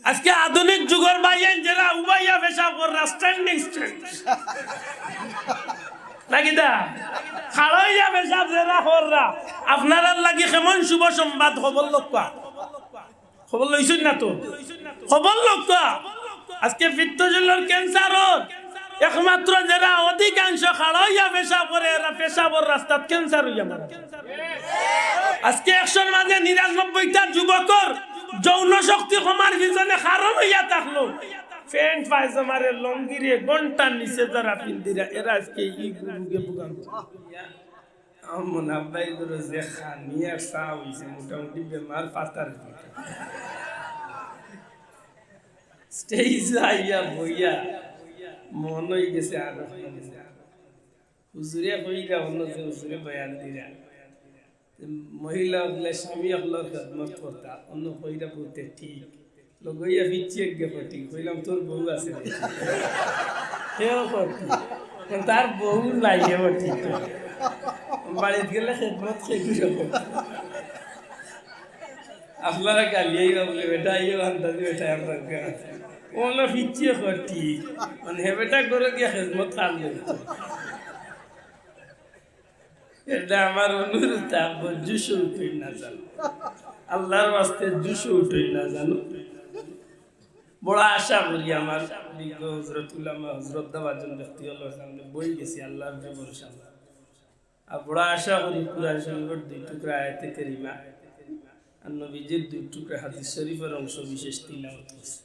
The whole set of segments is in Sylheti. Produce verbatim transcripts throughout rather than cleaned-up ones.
আজকে আধুনিক যুগর ভাইয়াইন যেরা উবাইয়া পেশাব কররা, standing, standing। নাকি দা? খাড়াইয়া পেশাব যেরা কররা, আপনারার লাগি কেমন শুভ সংবাদ, খবর লউক্কা। খবর লইছইন না তো? খবর লউক্কা। আজকে পিত্তথলির ক্যান্সারর একমাত্র যেরা অধিকাংশ খাড়াইয়া পেশাব করে, এরা পেশাবর রাস্তাত ক্যান্সার অইয়া মারা। আজকে একশোর মাঝে নিরানব্বইটা যুবকর যৌন শক্তি কমার পিছনে কারণ অইয়া থাকলো প্যান্ট পায়জামারে লুঙ্গিরে ঘন্টার নিচে যারা পিন্দিরা, এরা আজকে ই রোগে ভোগান্তি। আমার মনে আব্বাই করে যে খানি আর চা অইছে, মোটামুটি বেমার পাতার পিঠা। স্টেজ আইয়া বইয়া মন অই গেছে আর হুজুরে কইরা অন্য যে হুজুরে বয়ান দিরা, মহিলা অকলে স্বামী অকলর খেদমত করতা, অন্য কইরা বউতে ঠিক। লগইয়া ফিরছি একগে ফটি, কইলাম, "তোর বউ আছে নি?" হেও ফটি, "তার বউ নাই, হে ফটি।" বাড়িত গেলে খেদমত খেয়ে আপনারা গালিয়াই বাবুলে, বেটা, আইও আন্দাজি বেটা, আমরা অন্য ফিরছি ফটি, মানে, হে বেটা করে গিয়া খেদমত কাম করতো। এটা আমার অনুরোধ থাকবো, জুশো উঠই না জানো, আল্লাহর ওয়াস্তে জুশো উঠই না জানো। বড় আশা করি আমার বিজ্ঞ হজরত উলামা, হজরত দাবাজন ব্যক্তি হলো সামনে বই গেছি আল্লাহর উপরে ভরসা। আর বড় আশা করি কুরআন শরীফর দুই টুকরা আয়াতে কারিমা আর নবীজির দুই টুকরা হাদিস শরীফর অংশ বিশেষ তিলাওয়াত করছি।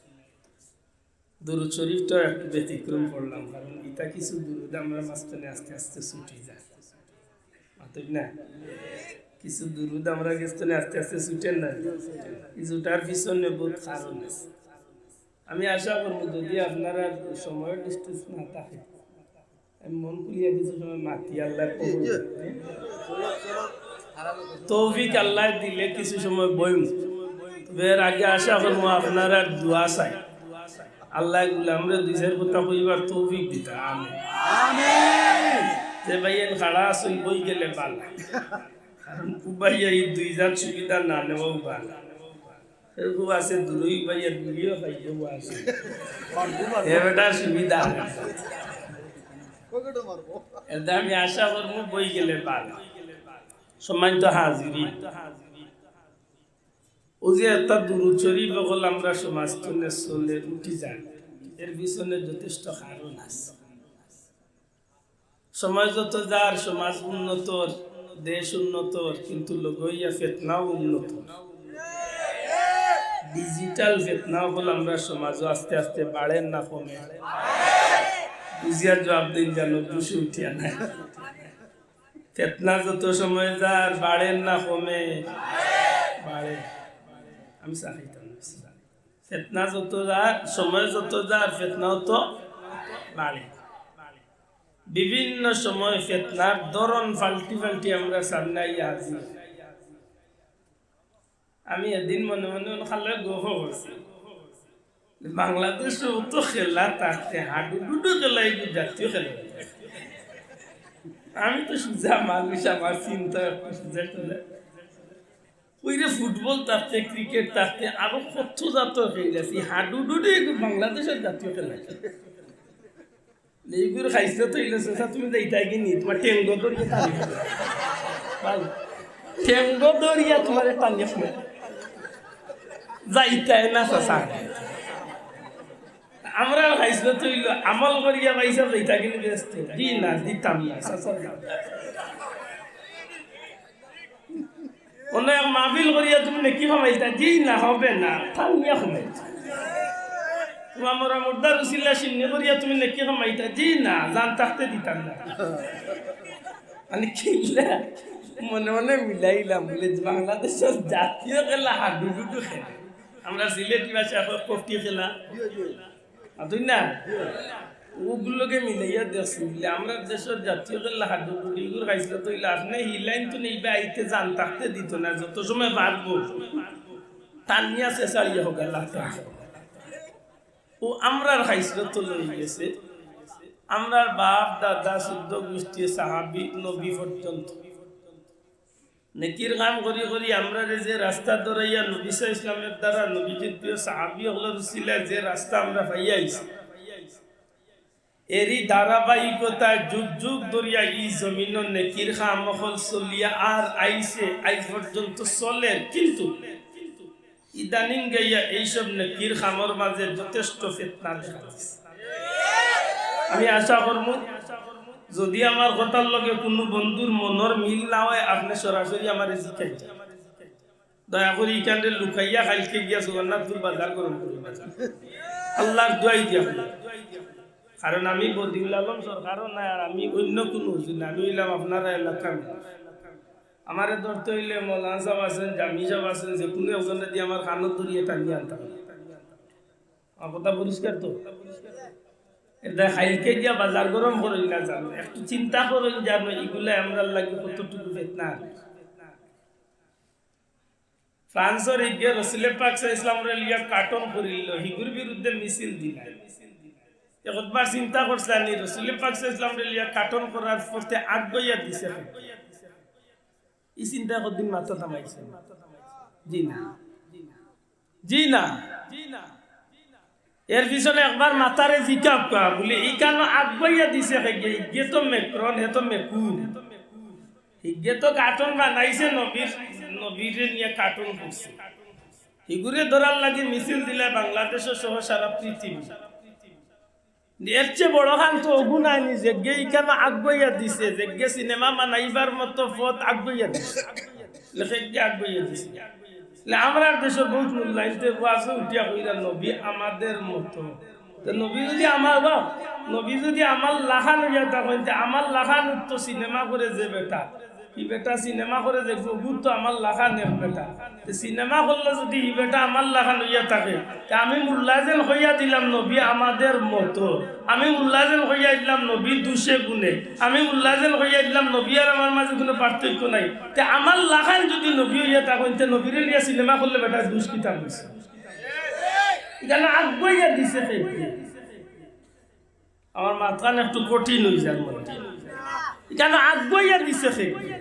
দুরুদ শরীফ তো একটু ব্যতিক্রম পড়লাম, কারণ ইতা কিছু দুরুদ আমরা মাঝখানে আস্তে আস্তে ছুটি যায়, মাতই না? কিছু দুরুদ আমরা গেস্তনে আস্তে আস্তে ছুটের না, এই ছুটার পিছনে বহুত কারণ আছে। আমি আশা করবো যদি আপনারা সময় ডিস্টেন্স না থাকে, আমি মন খুলিয়া কিছু সময় মাতি আল্লাহর কবুল। তৌফিক আল্লাহ দিলে কিছু সময় বইমু। তবে এর আগে আশা করবো আপনারা দোয়া চাই, আল্লাহ গুলামরে দুই চাইর কথা কইবার তৌফিক দিতা। আমিন। আমিন। যে ভাইয়াইন খাড়া আছইন, বই গেলে ভালা, কারণ উবাইয়া এই দুই জাত সুবিধা না নেওয়াও ভালা। এরকম আছে, দূরই ভাইয়া, দূরেও খাইতেও আছে। এ বেটার সুবিধা। এতে আমি আশা করবো বই গেলে ভালা। সম্মানিত হাজিরিন, ওই যে একটা দুরুদ শরীফ অকল আমরা সমাজ তুলে চলে উঠি যায়, এর পিছনে যথেষ্ট কারণ আছে। সময় যত যার, সমাজ উন্নতর, দেশ উন্নতর, কিন্তু লগইয়া ফেতনাও উন্নত। ডিজিটাল ফেতনা অকল আমরা সমাজও আস্তে আস্তে বাড়ের না কমে? বুঝিয়া জবাব দিন, জানো দুশো উঠিয়া নাই। ফেতনা যত সময় যার, বাড়ের না কমে? বাড়ে। আমি চা খাইতাম না। ফেতনা যত যার, সময় যত যার, ফেতনাও তো বাড়ে। বিভিন্ন সময় ফেতনার ধরন পাল্টি পাল্টি আমরা সামনে আইয়া হাজির। আমি এদিন মনে মনে অন্য খালে গফ করছি, বাংলাদেশও তো খেলা থাকতে হাডুডু খেলা, এই জাতীয় খেলা। আমি তো সুজা মানুষ, আমার চিন্তা একটু সুজা খেলা। ওই যে ফুটবল থাকতে, ক্রিকেট থাকতে, আরো কত জাতীয় খেলা আছে, হাডুডু এগু বাংলাদেশর জাতীয় খেলা। এইগুর খাইছলত অইলো, চাচা, তুমি যাইতায় কি নি? তুমার ঠেঙ্গো ধরিয়া টানি। ভাই, ঠেঙ্গো ধরিয়া তুমারে টানি। যাইতায় না, চাচা। আমরার খাইছলত অইলো, আমল করিয়া পয়সা যাইতায় কি নি বেহেস্তো? জি না, দিতাম না, চাচা। অন্য এক মাহফিল করিয়া তুমি নেকি কামাইতা? জি না, হবে না, টানিয়া কামাইতা। তুমার মরা মুর্দার উসিলা শিন্নি করিয়া তুমি নেকি কামাইতা? জি না, জান থাকতে দিতাম না। মানে কিলা মনে মনে মিলাইলাম, বুলে বাংলাদেশর জাতীয় খেলা হাডুডু খেলা। আমরা সিলেটি ভাষায় কই কফটি খেলা। মাতইন না? ওগুলোকে মিলাইয়া দেখছি বুলে, আমরার দেশর জাতীয় খেলা হাডুডু, ইগুর খাইছলত অইলো, আপনে হি লাইন তো নেইবা আইতে জান থাকতে দিত না, যত সময় পারবো টানিয়া ছেছাড়িয়া হোক আল্লাহ তাআলা। ও আমরার খাইছলত অইগেছে, আমরার বাপ দাদা চৌদ্দ গুষ্টি সাহাবি নবী পর্যন্ত। নেকির কাম করি করি আমরারে যে রাস্তা ধরাইয়া নবী সাল্লাল্লাহু আলাইহি ওয়াসাল্লামের দ্বারা নবীজির প্রিয় সাহাবী অকলর উসিলায় যে রাস্তা আমরা পাইয়া আইছি, এরই ধারাবাহিকতায় যুগ যুগ ধরিয়া ই জমিনো নেকির কাম অকল চলিয়া আর আইছে, আইজ পর্যন্ত চলের। কিন্তু ইদানিং গাইয়া এইসব নেকির কামর মাঝে যথেষ্ট ফিতনা দেখা দিছে। আমি আশা করমু, যদি আমার কথার লগে কুনু বন্ধুর মনর মিল না অয়, আপনে সরাসরি আমারে জিকাইন। দয়া করি ইখানরে লুকাইয়া কাইলকে গিয়া জগন্নাথপুর বাজার গরম করি না। আল্লাহর দোয়াই দিয়া কই। কারণ আমি বদিউল আলম সরকারও নায়, আর আমি অইন্য কুনু হুজুর না, আমি অইলাম আপনারা এলাকার মানুষ। আমারে ধরতে অইলে মৌলানা সাব আছইন, জামি সাব আছইন, যেকুনু একজনরে দি আমার কানো ধরিয়া টানিয়া আনতা অইবো। আমার কথা পরিষ্কার তো? এটা কাইলকে গিয়া বাজার গরম করইন না জানো, একটু চিন্তা করইন জানো, ইগুলা আমরার লাগি কতটুকু ফিতনা। ফ্রান্সর হিগে রসুলে পাক সাল্লাল্লাহু আলাইহি ওয়াসাল্লামরে লইয়া কাটন করিল, হিগুর বিরুদ্ধে মিছিল দিলা। একবার চিন্তা করছলানি, রসুলে পাক সাল্লাল্লাহু আলাইহি ওয়াসাল্লামরে লইয়া কাটন করার পথে আগুয়াইয়া দিছে। ই চিন্তা কতদিন মাথাত আইছে? জি না, জি না। এর পিছনে একবার মাথারে জিকাউক্কা, বুলে, ইখানো আগুয়াইয়া দিছে কেগিয়ে, হিগে তো মেক্রন, হে তো মেকুর। হিগে তো কাটন বানাইছে নবীর, নবীরে নিয়া কাটন করছে। হিগুরে ধরার লাগি মিছিল দিলা বাংলাদেশো সহ সারা পৃথিবী। এর চেয়ে বড় কাম তো অগু নায়নি, যেগিয়ে ইখানো আগুয়াইয়া দিছে, যেগিয়ে সিনেমা বানাইবার মতো পথ আগুয়াইয়া দিছে। লেখককে আগুয়াইয়া দিছে। লে, আমরার দেশর বউত মুল্লাইন্তে ওয়াজো উঠিয়া কইরা, "নবী আমাদের মতো।" তে নবী যুদি আমার, বা, নবী যুদি আমার লাখান অইয়া থাকইন, তে আমার লাখান উঠতো সিনেমা করে যে বেটা, ই বেটা সিনেমা করে দেখবো, অগুর তো আমার লাখান এক বেটা। তে সিনেমা করলে যুদি ই বেটা আমার লাখান অইয়া থাকে, তে আমি মুল্লায় যেন কইয়া দিলাম নবী আমাদের মতো, আমি মুল্লায় যেন কইয়া দিলাম নবী দুষে গুণে, আমি মুল্লায় যেন কইয়া দিলাম নবী আর আমার মাঝে কুনু পার্থক্য নাই। তে আমার লাখান যুদি নবী অইয়া থাকইন, তে নবীরে লইয়া সিনেমা করলে বেটার দুষ কিতা অইছে? ইখানো আগুয়াইয়া দিছে কে? আমার মাতখান একটু কঠিন অইযার মনে। ইখানো আগুয়াইয়া দিছে কে?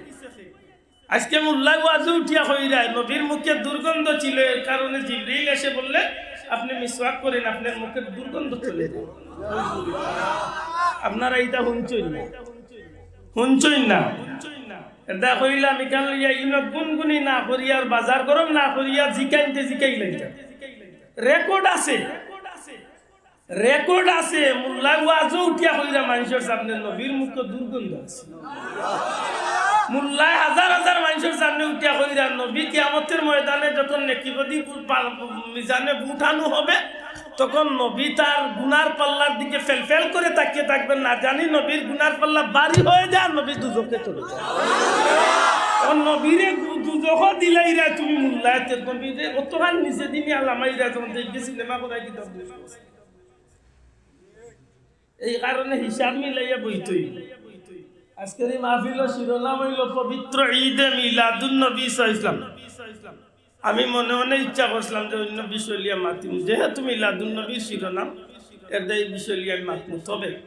আজকে মুল্লায় ওয়াজো উঠিয়া কইরা, নবীর মুখে দুর্গন্ধ ছিল, এর কারণে জিবরিল এসে বললে, "আপনি মিসওয়াক করেন, আপনার মুখের দুর্গন্ধ চলে যায়।" আপনারা ইটা হুনছইন না? হুনছইন না? এটা কইলাম, ইখান লইয়া ইনো গুনগুনি না করিয়া আর বাজার গরম না করিয়া জিকাইন্তে জিকাইলাইতা। রেকর্ড আছে। রেকর্ড আছে, মুল্লায় ওয়াজো উঠিয়া কইরা মানষর সামনে নবীর মুখো দুর্গন্ধ আছে। মুল্লায় হাজার হাজার মানষর সামনে উঠিয়া কইরা, নবী কিয়ামতের ময়দানে যখন নেকিবদি পা-, মিজানে উঠানো হবে, তখন নবী তার গুনার পাল্লার দিকে ফেলফেল করে তাকিয়ে থাকবেন, না জানি নবীর গুনার পাল্লা ভারী হয়ে যায়, নবী দুজখে চলে যায়। এখন নবীরে গু-, দুজখো দিলাইরা তুমি মুল্লায়, তে নবীরে অতখান নিচে দিনই আলামাইরা যখন দেখবে সিনেমা করাই কিতাব। এই কারণে হিসাব মিলাইয়া বইতই। আজকের এই মাহফিলর শিরোনাম অইলো পবিত্র ঈদে মিলাদুন নবী সাল্লাল্লাহু আলাইহি ওয়াসাল্লাম। আমি মনে মনে ইচ্ছা করছিলাম যে অন্য বিষয় লইয়া মাতিম, যেহেতু মিলাদুন নবীর শিরোনাম, এর দায় এই বিষয় লইয়া আমি মাতমু। তবে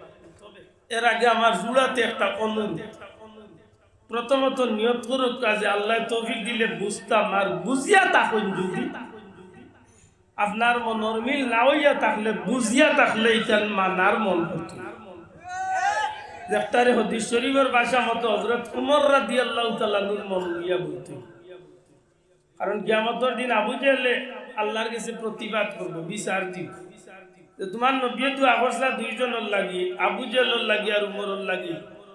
এর আগে আমার জুড়াতে একটা অনুরোধ। প্রথমত নিয়ত করউক্কা যে আল্লায় তৌফিক দিলে বুঝতাম, আর বুঝিয়া থাকইন যুদি, আপনার মনর মিল না অইয়া থাকলে, বুঝিয়া থাকলে ইখান মানার মন করতো। দেখতারে হাদিস শরীফর ভাষা মতো হযরত উমর রাদিয়াল্লাহু তাআলা আনহুর মন লইয়া বইতো। কারণ কিয়ামতর দিন আবু জেহেলে আল্লাহর গেছে প্রতিবাদ করবো, বিচার দিবো। যে তোমার নবীয়ে দোয়া করছলা দুইজনর লাগি, আবু জেহেলর লাগি আর উমরর লাগি।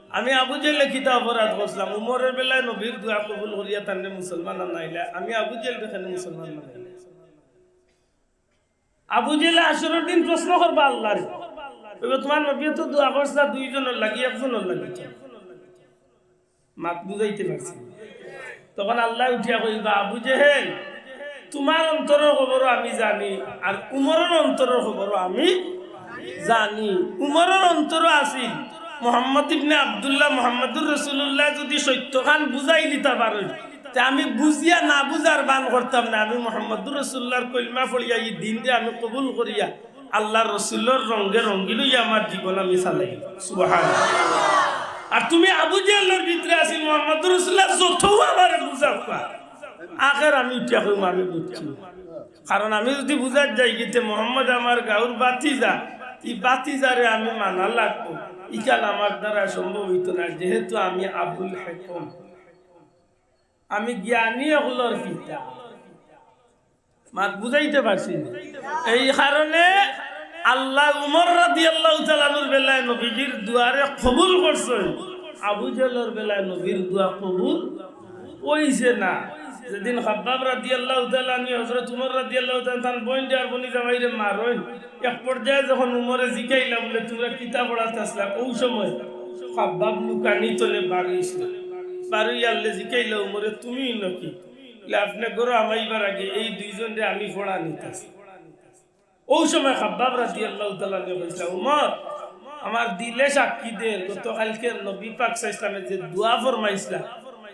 আমি আবু জেহেলে কিতা অপরাধ করছিলাম? উমরর বেলায় নবীর দোয়া কবুল করিয়া তানরে মুসলমান বানাইলা, আমি আবু জেহেলরে কেনে মুসলমান বানাইলা? আবু জেহেলে হাশরর দিন প্রশ্ন করবা আল্লাহরে, কইবো, "তোমার নবীয়ে তো দোয়া করছলা দুইজনর লাগি, একজনর লাগি তো।" মাত বুঝাইতে পারছি? তখন আল্লায় উঠিয়া কইবা, "আবু জেহেল, তোমার অন্তরর খবরও আমি জানি, আর উমরর অন্তরর খবরও আমি জানি।" উমরর অন্তরও আছিল, মোহাম্মদ ইবনে আব্দুল্লাহ, মোহাম্মদুর রাসূলুল্লাহ যুদি সত্যখান বুঝাই দিতা পারইন, তে আমি বুঝিয়া না বুঝার ভান করতাম না, আমি মোহাম্মদুর রাসূলুল্লাহর কলিমা পড়িয়া ই দিনরে আমি কবুল করিয়া আল্লাহর রসুলর রঙে রঙিন অইয়া আমার জীবন আমি চালাই। সুবহানাল্লাহ। আর তুমি আবু জেহেলর ভিতরে আছি, মোহাম্মদ রসুল্লাহ যতও আমারে বুঝাউক্কা, আখের আমি উঠিয়া কইমু, "আমি বুঝছি।" কারণ আমি যুদি বুঝাত যাইগি তে মোহাম্মদ আমার গাউর ভাতিজা, ই ভাতিজারে আমি মানা লাগবো, ইখান আমার দ্বারা সম্ভব অইতো না, যেহেতু আমি আবুল হেকম, আমি জ্ঞানী অকলর পিতা। মাত বুঝাইতে পারছি নি? এই কারণে আল্লায় উমর রাদিয়াল্লাহু তাআলা আনহুর বেলায় নবীজির দোয়ারে কবুল করছইন, আবু জেহেলর বেলায় নবীর দোয়া কবুল অইছে না। যেদিন খাব্বাব রাদিয়াল্লাহু তাআলা আনহু হযরত উমর রাদিয়াল্লাহু তাআলা আনহু তান বইন আর বনি জামাইরে মারইন, এক পর্যায়ে যখন উমরে জিকাইলা বুলে, "তুমরা কিতা পড়াত আছলা?" অউ সময় খাব্বাব লুকানি তনে বারইছলা। বারইয়া আল্লে জিকাইলা উমরে, "তুমি নাকি?" বুলে, "আপনে ঘরো হামাইবার আগে এই দুইজনরে আমি পড়ানিত আছি।" অউ সময় খাব্বাব রাদিয়াল্লাহু তাআলা আনহু কইছলা, "উমর, আমার দিলে সাক্ষী দের, গতকাইলকে নবী পাক সাল্লাল্লাহু আলাইহি ওয়াসাল্লামে যে দোয়া ফরমাইছলা,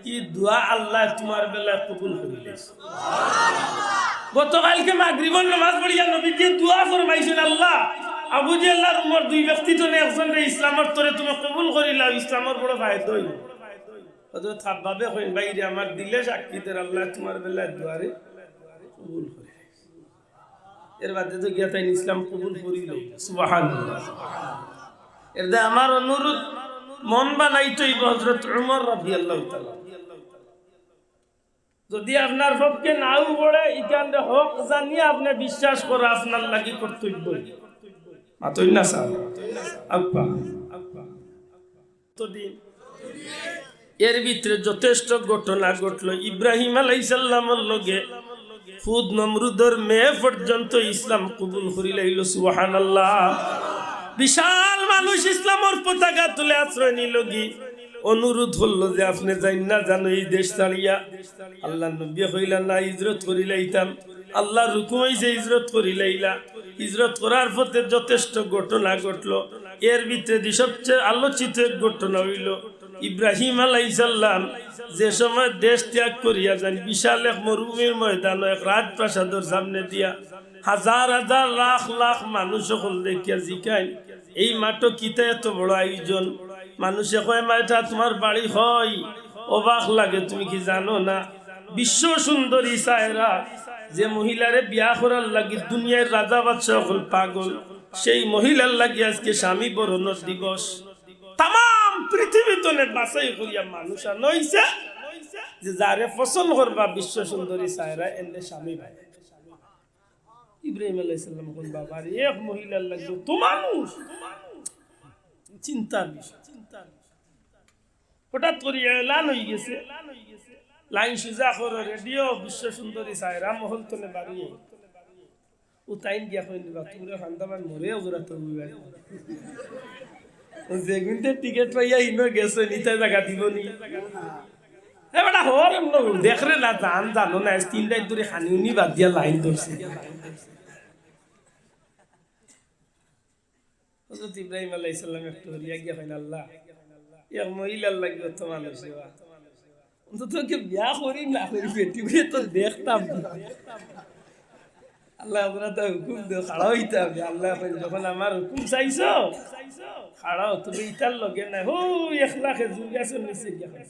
ই দোয়া আল্লায় তুমার বেলায় কবুল করিলাইছে।" গতকাইলকে মাগরিবর নামাজ পড়িয়া নবীজিয়ে দোয়া ফরমাইছইন, "আল্লাহ, আবু জেহেল আর উমর দুই ব্যক্তি তনে একজনরে ইসলামর তরে তুমি কবুল করিলাও, ইসলামর বড় ফায়দা অইবো।" হযরত খাব্বাবে কইন, "ভাইরে, আমার দিলে সাক্ষী দের, আল্লায় তুমার বেলায় দোয়ারে কবুল করিলাইছে।" এর বাদে তো গিয়া তাইন ইসলাম কবুল করিলাইলা। সুবহানাল্লাহ। এর দে আমার অনুরোধ, মন বানাইতে অইবো হযরত উমর রাদিয়াল্লাহু তাআলা। যুদি আপনার পক্ষে নাও পড়ে, ইখানরে হক জানিয়া আপনে বিশ্বাস করা আপনার লাগি কর্তব্য। মাতইন না সাব। আব্বা। তো দিন। এর ভিতরে যথেষ্ট ঘটনা ঘটলো। ইব্রাহিম আলাইহিস সালামর লগে খুদ নমরুদর মেয়ে পর্যন্ত ইসলাম কবুল করিলাইলো। সুবহানাল্লাহ। বিশাল মানুষ ইসলামর পতাকা তুলে আশ্রয় নিলোগি। অনুরোধ করলো যে, "আপনে যাইন না জানো ই দেশ ছাড়িয়া?" আল্লার নবীয়ে কইলা, "না, হিজরত করিলাইতাম।" আল্লার হুকুম অইছে হিজরত করিলাইলা। হিজরত করার পথে যথেষ্ট ঘটনা ঘটলো। এর ভিতরে দি সবচেয়ে আলোচিত এক ঘটনা অইলো, ইব্রাহিম আলাইহিস সালাম যে সময় দেশ ত্যাগ করিয়া যাইন, বিশাল এক মরুভূমির ময়দানো এক রাজপ্রাসাদর সামনে দিয়া হাজার হাজার লাখ লাখ মানুষ অকল দেখিয়া জিকাইন, "এই মাঠো কিতা এত বড় আয়োজন?" মানুষে কয়, "মা, ইটা তুমার বাড়ি?" কয়, "অবাক লাগে, তুমি কি জানো না? বিশ্ব সুন্দরী সায়রা, যে মহিলারে বিয়া করার লাগি দুনিয়ার রাজা বাদশা অকল পাগল, সেই মহিলার লাগি আজকে স্বামী বরণর দিবস।" তামাম পৃথিবী তনে বাছাই করিয়া মানুষ আনা অইছে, যে যারে পছন্দ করবা বিশ্ব সুন্দরী সায়রা, এনরে স্বামী বানাই। ইব্রাহিম আলাইহিস সালাম কইন, "বাবা রে, এক মহিলার লাগি অত মানুষ?" চিন্তার বিষয়। হঠাৎ করি এলান অইগেছে, লাইন সুজা করো, রেডিও, বিশ্ব সুন্দরী সায়রা মহল তনে বারইয়া। ও তাইন গিয়া কইন, "বা তুমরা ফান্দা মান মরে ওজরা তো উইবার।" ও যেগুনতে টিকিট পাইয়া ইনো গেছে, নিতে জাগা দিবো নি? এ বেটা, হর এমন দেখরে না, জান জানো না, আজ তিন রাইত ধরি খানি উনি বাদ দিয়া লাইন ধরছে। হযরত ইব্রাহিম আলাইহিস সালাম একটু হরিয়া গিয়া কইন, "আল্লাহ, এক মহিলার লাগি অত মানুষ রে বা। অন্তত কি বিয়া করি না করি, বেটি বলে তো দেখতাম।" আল্লাহ, আমরা তো হুকুম দেও, খাড়া অইতাম। আল্লাহ কইন, "যখন আমার হুকুম চাইছো, খাড়াও।" তুমি ইতার লগে না, হো, একলা খেজুর গাছর নিচে গিয়া খাড়া।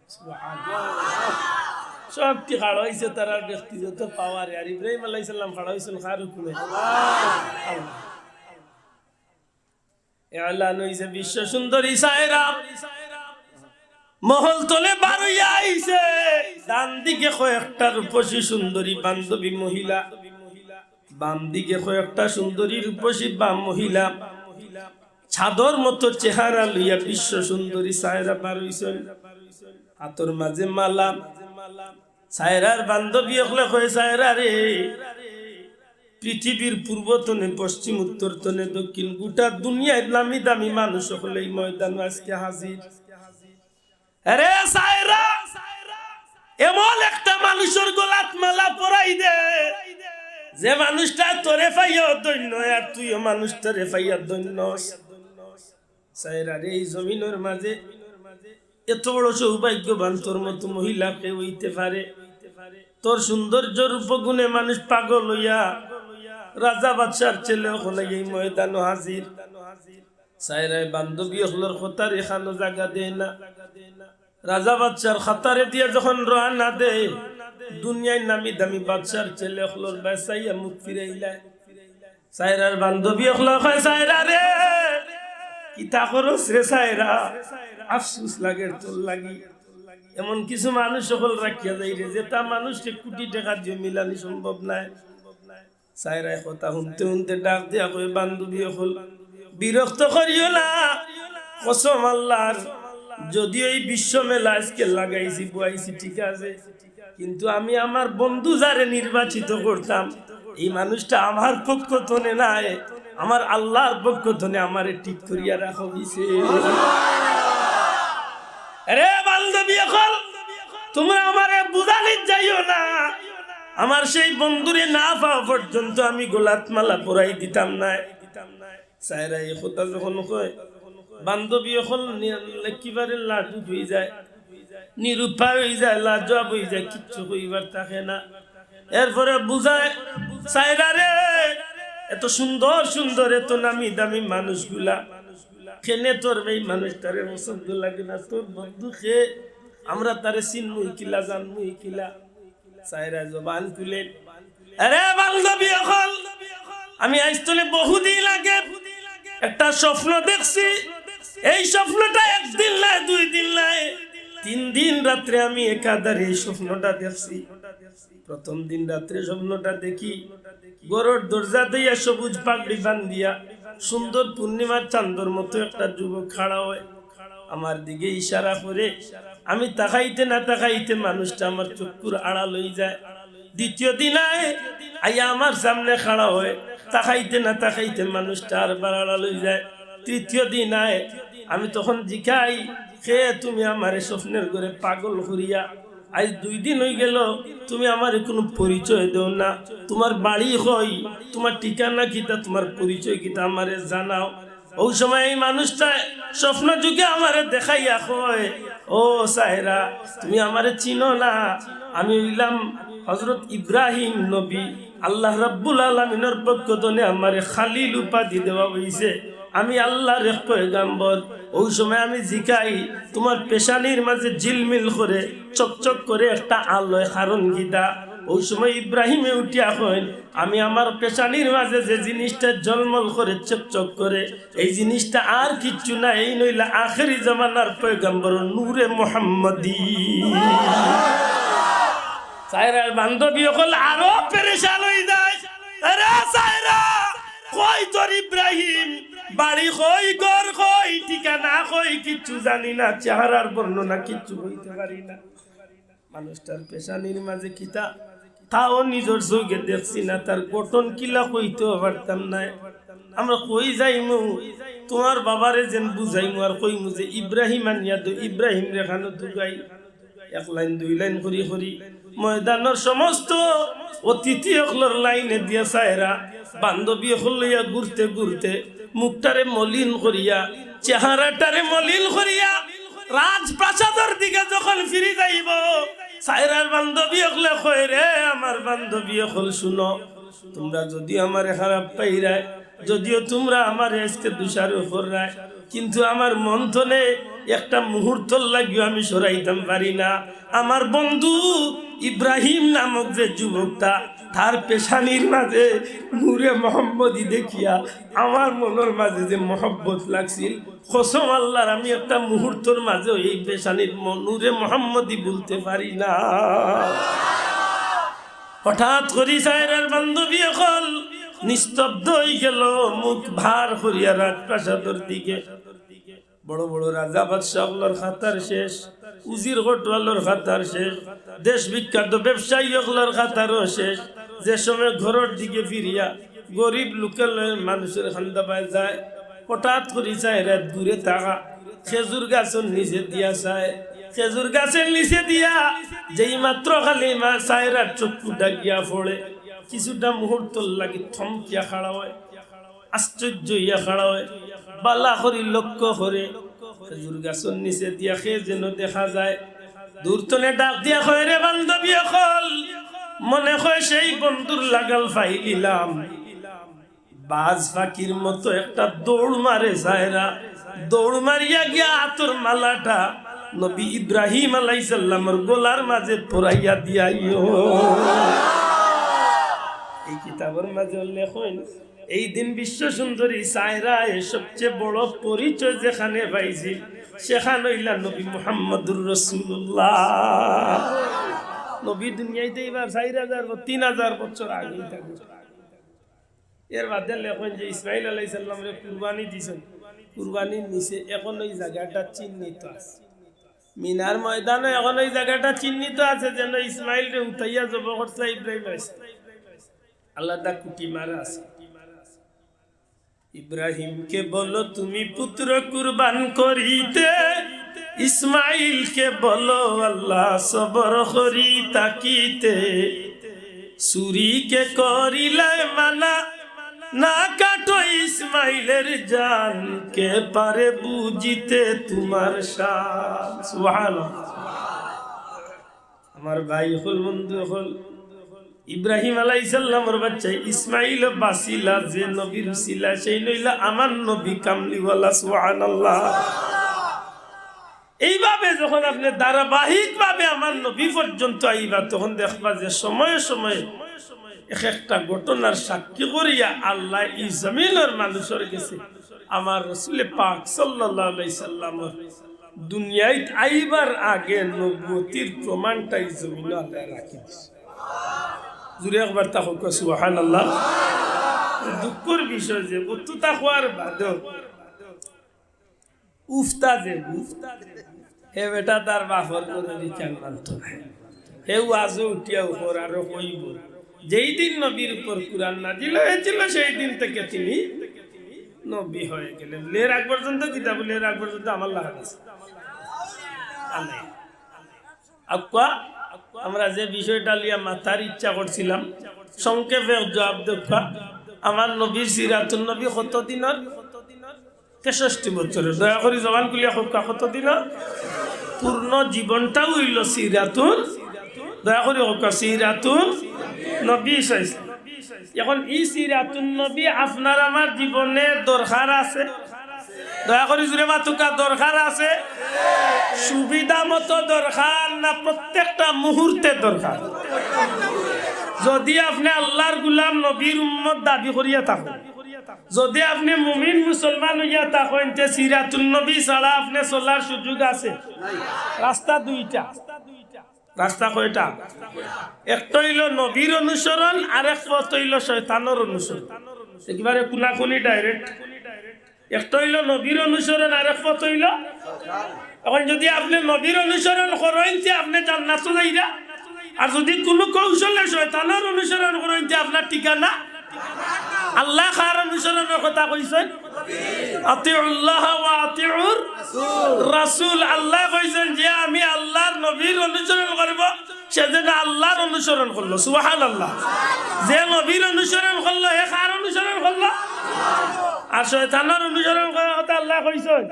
সুবহানাল্লাহ। সবটি খাড়া অইছে তারার ব্যক্তিগত পাওয়ারে। আর ইব্রাহিম আলাইহিস সালাম খাড়া অইছইন কার হুকুমে? আল্লাহ। এলান অইছে, বিশ্ব সুন্দরী সায়রা মহল তনে বারইয়া আইছে। ডান দিকে কয়েকটা রূপসী সুন্দরী বান্ধবী মহিলা, বাম দিকে কয়েকটা সুন্দরী রূপসী বাম মহিলা, চাঁদর মতো চেহারা লইয়া বিশ্ব সুন্দরী সায়রা বারইছইন। হাতর মাঝে মালা। সায়রার বান্ধবী অকলে কয়, "সায়রা রে, পৃথিবীর পূর্ব তনে, পশ্চিম, উত্তর তনে, দক্ষিণ, গোটা দুনিয়ার নামি দামি মানুষ অকল এই ময়দানো আজকে হাজির। আরে সায়রা, এমন একটা মানুষর গলাত মালা পরাই দে, যে মানুষটা তোরে পাইয়াও ধন্য, আর তুইও মানুষটারে পাইয়া ধন্য অস।" সায়রা রে, এই জমিনর মাঝে এত বড় সৌভাগ্যবান তোর মতো মহিলা কে অইতে পারে? তোর সৌন্দর্য রূপগুণে মানুষ পাগল অইয়া রাজা বাদশার ছেলে অকল এই ময়দানো হাজির। চাইরায় বান্ধবী অকলর কথারে কানো জাগা দেয় না। রাজা বাদশার কাতারে দিয়া যখন রওয়ানা দেয়, দুনিয়ার নামি দামি বাদশার ছেলে অকলর বায় চাইয়া মুখ ফিরাইলায়। চাইরার বান্ধবী অকলে কয়, "চাইরা রে, কিতা করস রে চাইরা? আফসোস লাগের তোর লাগি। এমন কিছু মানুষ অকল রাখিয়া যাইরে, যেতা মানুষরে কুটি টেকা দিয়া মিলানি সম্ভব নায়।" চাইরায় কথা হুনতে হুনতে ডাক দিয়া কয়, "বান্ধবী অকল, বিরক্ত করিও না। কসম আল্লাহর, যদিও এই বিশ্ব মেলা আইজকে লাগাইছি, বওয়াইছি, ঠিক আছে, কিন্তু আমি আমার বন্ধু যারে নির্বাচিত করতাম, এই মানুষটা আমার পক্ষ থনে নায়, আমার আল্লাহর পক্ষ থনে আমারে ঠিক করিয়া রাখা অইছে।" আরে বান্ধবী অকল, তুমরা আমারে বুঝানিত যাইও না। আমার সেই বন্ধুরে না পাওয়া পর্যন্ত আমি গলাত মালা পরাই দিতাম নায়। চাইরায় এই কথা যখন কয়, বান্ধবী অকল নি-, একেবারে লাজুক অইযায়, নিরুপায় অইযায়, লাজুক অইযায়, কিচ্ছু কইবার থাকে না। এরপরে বুঝায়, "চাইরা রে, এত সুন্দর সুন্দর, এত নামি দামি মানুষগুলা, কেনে তোর এই মানুষটারে পছন্দ লাগে না? তোর বন্ধু কে, আমরা তারে চিনমু কিলা, জানমু কিলা?" চাইরায় জবান খুলে, "আরে বান্ধবী অকল, আমি আইজ থনে বহুদিন আগে একটা স্বপ্ন দেখছি। এই স্বপ্নটা একদিন নায়, দুই দিন নায়, তিন দিন রাত্রে আমি একাধারে এই স্বপ্নটা দেখছি। প্রথম দিন রাত্রে স্বপ্নটা দেখি, ঘরর দরজা দিয়া সবুজ পাগড়ি বান্ধিয়া সুন্দর পূর্ণিমার চান্দর মতো একটা যুবক খাড়া অয়, আমার দিকে ইশারা করে। আমি তাকাইতে না তাকাইতে মানুষটা আমার চক্ষুর আড়াল অইযায়। দ্বিতীয় দিন আয়, আইয়া আমার সামনে খাড়া অয়, তাকাইতে না তাকাইতে মানুষটা আরবার আড়াল অইযায়। তৃতীয় দিন আয়, আমি তখন জিকাই, 'কে তুমি আমারে স্বপ্নর ঘরে পাগল করিয়া? আইজ দুই দিন অইগেল, তুমি আমারে কুনু পরিচয় দেও না। তুমার বাড়ি কই, তুমার ঠিকানা কিতা, তুমার পরিচয় কিতা, আমারে জানাও।' অউ সময় এই মানুষটায় স্বপ্ন যুগে আমারে দেখাইয়া কয়, "ও চাইরা, তুমি আমারে চিনো না? আমি অইলাম হযরত ইব্রাহিম নবী। আল্লাহ রাব্বুল আলামিনর পক্ষ থনে আমারে খালিল উপাধি দেওয়া অইছে। আমি আল্লাহর এক পয়গাম্বর।" অউ সময় আমি জিকাই, "তুমার পেশানির মাঝে ঝিলমিল করে, চকচক করে একটা আলোয়, কারণ কিতা?" অউ সময় ইব্রাহিমে উঠিয়া কইন, "আমি আমার পেশানির মাঝে যে জিনিসটা ঝলমল করে, চকচক করে, এই জিনিসটা আর কিচ্ছু না, এইন অইলা আখেরি জমানার পয়গাম্বর নূরে মোহাম্মদী।" চাইরার বান্ধবী অকল আরো পেরেশান অইযায়, "আরে চাইরা, কই তোর ইব্রাহিম? বাড়ি কই, ঘর কই, ঠিকানা কই, কিচ্ছু জানি না, চেহারার বর্ণনা কিচ্ছু কইতে পারি না।" মানুষটার পেশানির মাঝে কিতা, তাও নিজর চউখে দেখছি না, তার গঠন কিলা কইতেও পারতাম নায়। আমরা কই যাইমু, তুমার বাবারে যেন বুঝাইমু আর কইমু যে, "ইব্রাহিম আনিয়া দেও, ইব্রাহিমরে কানো তুকাই।" এক লাইন দুই লাইন করি করি ময়দানর সমস্ত অতিথি অকলর লাইনে দিয়া চাইরা, বান্ধবী অকল লইয়া ঘুরতে ঘুরতে, মুখটারে মলিন করিয়া, চেহারাটারে মলিন করিয়া, রাজপ্রাসাদর দিকে যখন ফিরি যাইবো, চাইরার বান্ধবী অকলে কয়, "রে আমার বান্ধবী অকল, শুনো, তুমরা যদিও আমারে খারাপ পাইরায়, যদিও তুমরা আমারে আইজকে দোষারোপ কররায়, কিন্তু আমার মন থনে একটা মুহূর্তর লাগিও আমি সরাইতাম পারি না। আমার বন্ধু ইব্রাহিম নামক যে যুবকটা, তার পেশানির মাঝে নূরে মোহাম্মদী দেখিয়া আমার মনর মাঝে যে মহব্বত লাগছিল, কসম আল্লাহর, আমি একটা মুহূর্তর মাঝে এই পেশানির ম-, নূরে মোহাম্মদী ভুলতে পারি না।" হঠাৎ করি চাইরার বান্ধবী অকল নিস্তব্ধ অইগেল, মুখ ভার করিয়া রাজপ্রাসাদর দিকে। বড় বড় রাজা বাদশা অকলর কাতার শেষ, উজির কোটওয়ালর কাতার শেষ, দেশ বিখ্যাত ব্যবসায়ী অকলর কাতারও শেষ। যে সময় ঘরর দিকে ফিরিয়া গরিব লোকের লগে মানুষের খান্দাবায় যায়, হঠাৎ করি চাইরা দূরে থাকা খেজুর গাছর নিচে দিয়া চায়। খেজুর গাছর নিচে দিয়া যেই মাত্র খালি মা চাইরার চক্ষু ডাকিয়া পড়ে, কিছুটা মুহূর্তর লাগি থমকিয়া খাড়া অয়, আশ্চর্য অইয়া খাড়া অয়, বালা করি লক্ষ্য করে খেজুর গাছর নিচে দিয়া কে যেন দেখা যায়। দূর থনে ডাক দিয়া কয়, "রে বান্ধবী অকল, মনে কয় সেই বন্ধুর লাগাল পাইলিলাম।" বাজ পাখির মতো একটা দৌড় মারে সায়রা, দৌড় মারিয়া গিয়া আতর মালাটা নবী ইব্রাহিম আলাইহিস সালামর গলার মাঝে পরাইয়া দিয়া আইও। এই কিতাবর মাঝে উল্লেখ অইল, এই দিন বিশ্ব সুন্দরী সায়রায় সবচেয়ে বড় পরিচয় যেখানে পাইছিল, সেখান অইলা নবী মুহাম্মদুর রাসূলুল্লাহ। নবী দুনিয়াইত আইবার চাইর হাজার বা তিন হাজার বছর আগে থাকবে। এর বাদে লেখইন যে ইসমাইল আলাইহিস সালামরে কুরবানি দিছইন, কুরবানির নিচে এখন ওই জাগাটা চিহ্নিত আছে। মিনার ময়দানো এখন ওই জাগাটা চিহ্নিত আছে, যেন ইসমাইলরে উঠাইয়া জব করছলা ইব্রাহিম আলাইহিস সালাম। আলাদা কুটি মারা আছে। ইব্রাহিমকে বলো তুমি পুত্র কুরবান করিতে, ইসমাইলকে বলো আল্লাহ সবর করি থাকিতে। ছুরিকে করিলায় মানা, না কাটো ইসমাইলের জান, কে পারে বুঝিতে তোমার শান। সুবহানাল্লাহ। আমার ভাই অকল, বন্ধু অকল, ইব্রাহিম আলাইহিস সালামর বাচ্চা ইসমাইল বাঁচিলা যে নবীর উসিলা, সেই নইলা আমার নবী কামলিওয়ালা। সুবহানাল্লাহ। এইভাবে যখন আপনে ধারাবাহিকভাবে আমার নবী পর্যন্ত আইবা, তখন দেখবা যে সময়ে সময়ে এক একটা ঘটনার সাক্ষী করিয়া আল্লাহ ই জমিনর মানুষর গেছে আমার রসুলে পাক সাল্লাল্লাহু আলাইহি সাল্লামর দুনিয়াইত আইবার আগে নবুয়তির প্রমাণটাই জমিনো আল্লাহ রাখি দিছে। জুরে একবার তা কউক্কা সুবহানাল্লাহ। দুঃখর বিষয় যে অততা কওয়ার বাদেও উফতা যে, হে বেটা তার বাপর কোনো বিধান মানতো নায়। হে ওয়াজো উঠিয়া উপর আরো কইব, যেই দিন নবীর উপর কুরআন নাজিল হয়েছিল, সেই দিন থেকে তিনি নবী হয়ে গেলেন। এর আগ পর্যন্ত কিতাব, এর আগ পর্যন্ত আমার লাগান আছে। আল্লাহ। আউক্কা, আমরা যে বিষয়টা লইয়া মাতার ইচ্ছা করছিলাম, সংক্ষেপে জবাব দেউক্কা। আমার নবীর সিরাতুন নবী কত দিনর? তেষট্টি বছরের। দয়া করি জবান খুলিয়া কউক্কা, কত দিনর? পূর্ণ জীবনটাউ অইল সিরাতুন, দয়া করি কউক্কা, সিরাতুন নবী সাল্লাল্লাহু আলাইহি ওয়াসাল্লাম। এখন ই সিরাতুন নবী আপনার আমার জীবনে দরকার আছে? দয়া করি জুরে মাতউক্কা, দরকার আছে? সুবিধা মতো দরকার না প্রত্যেকটা মুহূর্তে দরকার? যদি আপনে আল্লাহর গুলাম নবীর উম্মত দাবি করিয়া থাকইন, যদি আপনে মুমিন মুসলমান অইয়া থাকইন, তে সিরাতুন নবী ছাড়া আপনে চলার সুযোগ আছে? রাস্তা দুইটা। রাস্তা কয়টা? একটা অইল নবীর অনুসরণ, আরেক পথ অইল শয়তানর অনুসরণ। একেবারে কুনাকুনি direct। একটা অইল নবীর অনুসরণ, আরেক পথ অইল। এখন যদি আপনে নবীর অনুসরণ করইন, তে আপনে জান্নাতো যাইরা। আর যদি কুনু কৌশলে শয়তানর অনুসরণ করইন, তে আপনার ঠিকানা। আল্লায় কার অনুসরণর কথা কইছইন? আতিউল্লাহ ওয়া আতিউর রাসূল। আল্লায় কইছইন যে আমি আল্লাহর নবীর অনুসরণ করব, সে যেন আল্লাহর অনুসরণ করলো। সুবহানাল্লাহ। যে নবীর অনুসরণ করলো, হে কার অনুসরণ করলো? আর শয়তানর অনুসরণ করার কথা আল্লায় কইছইন?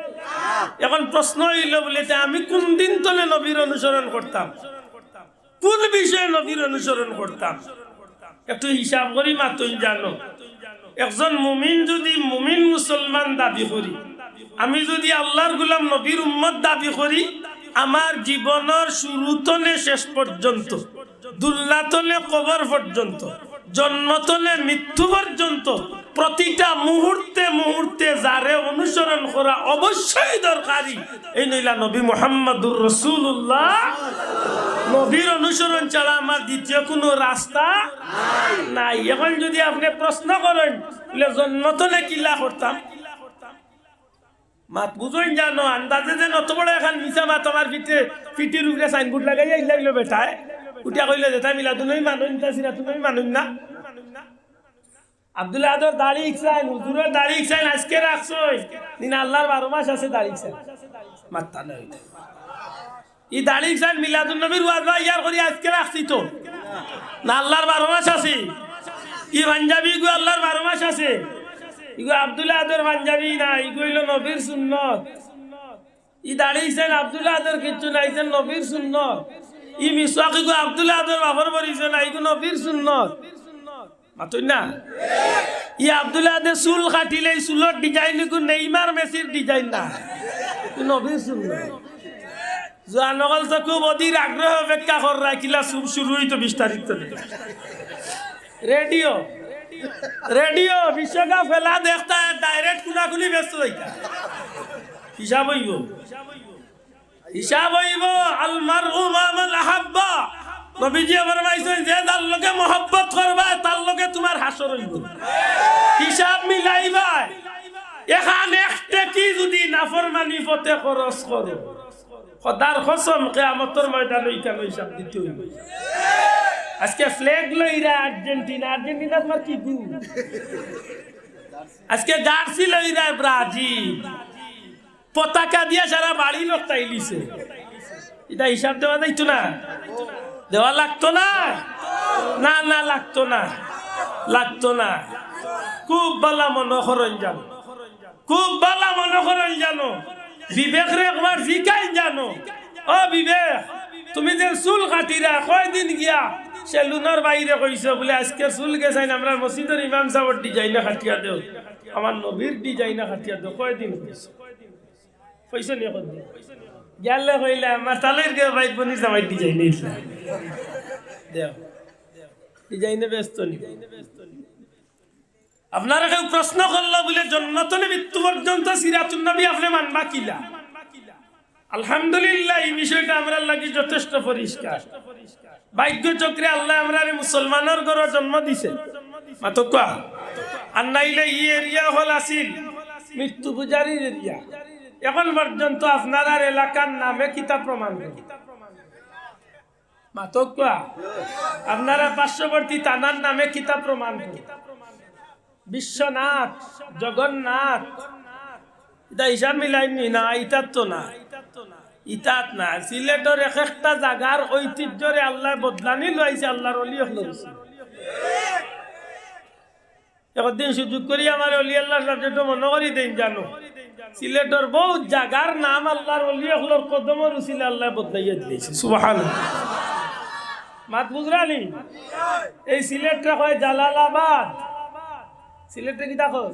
এখন প্রশ্ন অইল বুলে, তে আমি কুন দিন তনে নবীর অনুসরণ করতাম? কুন বিষয়ে নবীর অনুসরণ করতাম? একটু হিসাব করি মাতইন জানো। একজন মুমিন যদি মুমিন মুসলমান দাবি করি, আমি যদি আল্লাহর গুলাম নবীর উম্মত দাবি করি, আমার জীবনর শুরু তনে শেষ পর্যন্ত, দুনিয়া তনে কবর পর্যন্ত, জন্ম তনে মৃত্যু পর্যন্ত প্রতিটা মুহূর্তে মুহূর্তে যারে অনুসরণ করা অবশ্যই দরকারি, এই নইলা নবী মুহাম্মাদুর রাসূলুল্লাহ। নবীর অনুসরণ ছাড়া আমার দ্বিতীয় কুনু রাস্তা নাই। এখন যদি আপনে প্রশ্ন করইন, বুলে জন্ম তনে কিলা করতাম? মাত বুঝইন জানো, আন্দাজে যে অত বড় এখান মিছা মাত আমার পিঠে, পিঠির উপরে signboard লাগাইয়া ইলা অইল বেটায়। উঠিয়া কইল যে, "তাই মিলাদুন নবী মানইন, তাই সিরাতুন নবী মানইন না।" আব্দুল আদর দাড়ি ইকসাইন, হুজুরর দাড়ি ইকসাইন আইজকে রাখছইন। নি না আল্লাহর বারো মাস আছে দাড়ি ইকসাইন। মাত্তা নাই। ই দাড়ি ইকসাইন মিলাদুন নবীর ওয়াজ বা ইয়ার করি আইজকে রাখছি তো। না আল্লাহর বারো মাস আছে। ই পাঞ্জাবি ইগু আল্লাহর বারো মাস আছে। ইগু আব্দুল আদর পাঞ্জাবি না, ইগু অইল নবীর সুন্নত। ই দাড়ি ইকসাইন আব্দুল আদর কিচ্ছু না, ইকসাইন নবীর সুন্নত। ই মিসওয়াক ইগু আব্দুল আদর বাপর বরিছে না, ইগু নবীর সুন্নত। মাতইন না? ই আব্দুল আহাদে চুল কাটিলে ই চুলর design ইগু নেইমার মেসির design না, ই নবীর সুন্নত। জোয়ান অকল তো খুব অধীর আগ্রহে অপেক্ষা কররা, কিলা চুল শুরু অইতো বিশ তারিখ তনে। রেডিও, রেডিও, বিশ্বকাপ খেলা দেখতা, direct কুনাকুনি ব্যস্ত অইতা। হিসাব অইবো। হিসাব অইবো, "আল মারউ মা মান আহাব্বা।" নবীজিয়ে ফরমাইছইন, "যে যার লগে মহব্বত করবায়, তার লগে তুমার হাশর অইবো।" হিসাব মিলাইবায়। এখান এক টেকি যুদি নাফরমানি পথে খরচ করো, খোদার কসম, কিয়ামতর ময়দানো ইখানো হিসাব দিতে অইবো। আজকে flag লইরা আর্জেন্টিনা, আর্জেন্টিনা তুমার কি গু? আজকে jersey লইরা ব্রাজিল। পতাকা দিয়া সারা বাড়ি লটকাইলিছে। ইটা হিসাব দেওয়া যাইতো না? দেওয়া লাগতো না? না, না, লাগতো না, লাগতো না। খুব ভালা মনো করইন জানো, খুব ভালা মনো করইন জানো। বিবেকরে একবার জিকাইন জানো, "ও বিবেক, তুমি যে চুল কাটিরা, কয়দিন গিয়া সেলুনর বাইরে কইছো বুলে, 'আজকে চুল গেছাইন আমরার মসজিদর ইমাম সাবর design-এ কাটিয়া দেও, আমার নবীর design-এ কাটিয়া দেও', কয়দিন কইছো?" কইছো নি কয়দিন? গেলে কইলা, "আমার তালইর গে বাইত বনি জামাই design-এ ইসলাম দেও, design-এ ব্যস্ত নি।" আপনারে কেউ প্রশ্ন করলো বুলে, "জন্ম তনে মৃত্যু পর্যন্ত সিরাতুন নবী আপনে মানবা কিলা?" আলহামদুলিল্লাহ, ই বিষয়টা আমরার লাগি যথেষ্ট পরিষ্কার। ভাগ্য চক্রে আল্লায় আমরারে মুসলমানর ঘরো জন্ম দিছে। মাতউক্কা। আর নাইলে ই area অকল আছিল মৃত্যু পূজারীর area। এখন পর্যন্ত আপনারার এলাকার নামে কিতা প্রমাণ? মাতউক্কা। আপনারার পার্শ্ববর্তী থানার নামে কিতা প্রমাণ? বিশ্বনাথ, জগন্নাথ। ইটা হিসাব মিলাইন নি? না, ইতাত তো না। ইতাত না। সিলেটর এক একটা জাগার ঐতিহ্যরে আল্লায় বদলানি লইছে আল্লার অলি অকলর উসিলায়। একদিন সুযোগ করি আমার অলি আল্লার subject-ও মনো করি দেইন জানো। সিলেটর বউত জাগার নাম আল্লার অলি অকলর কদমর উসিলায় আল্লায় বদলাইয়া দিলাইছে। সুবহানাল্লাহ। মাত বুঝরা নি? এই সিলেটরে কয় জালালাবাদ। সিলেটরে কিতা কয়?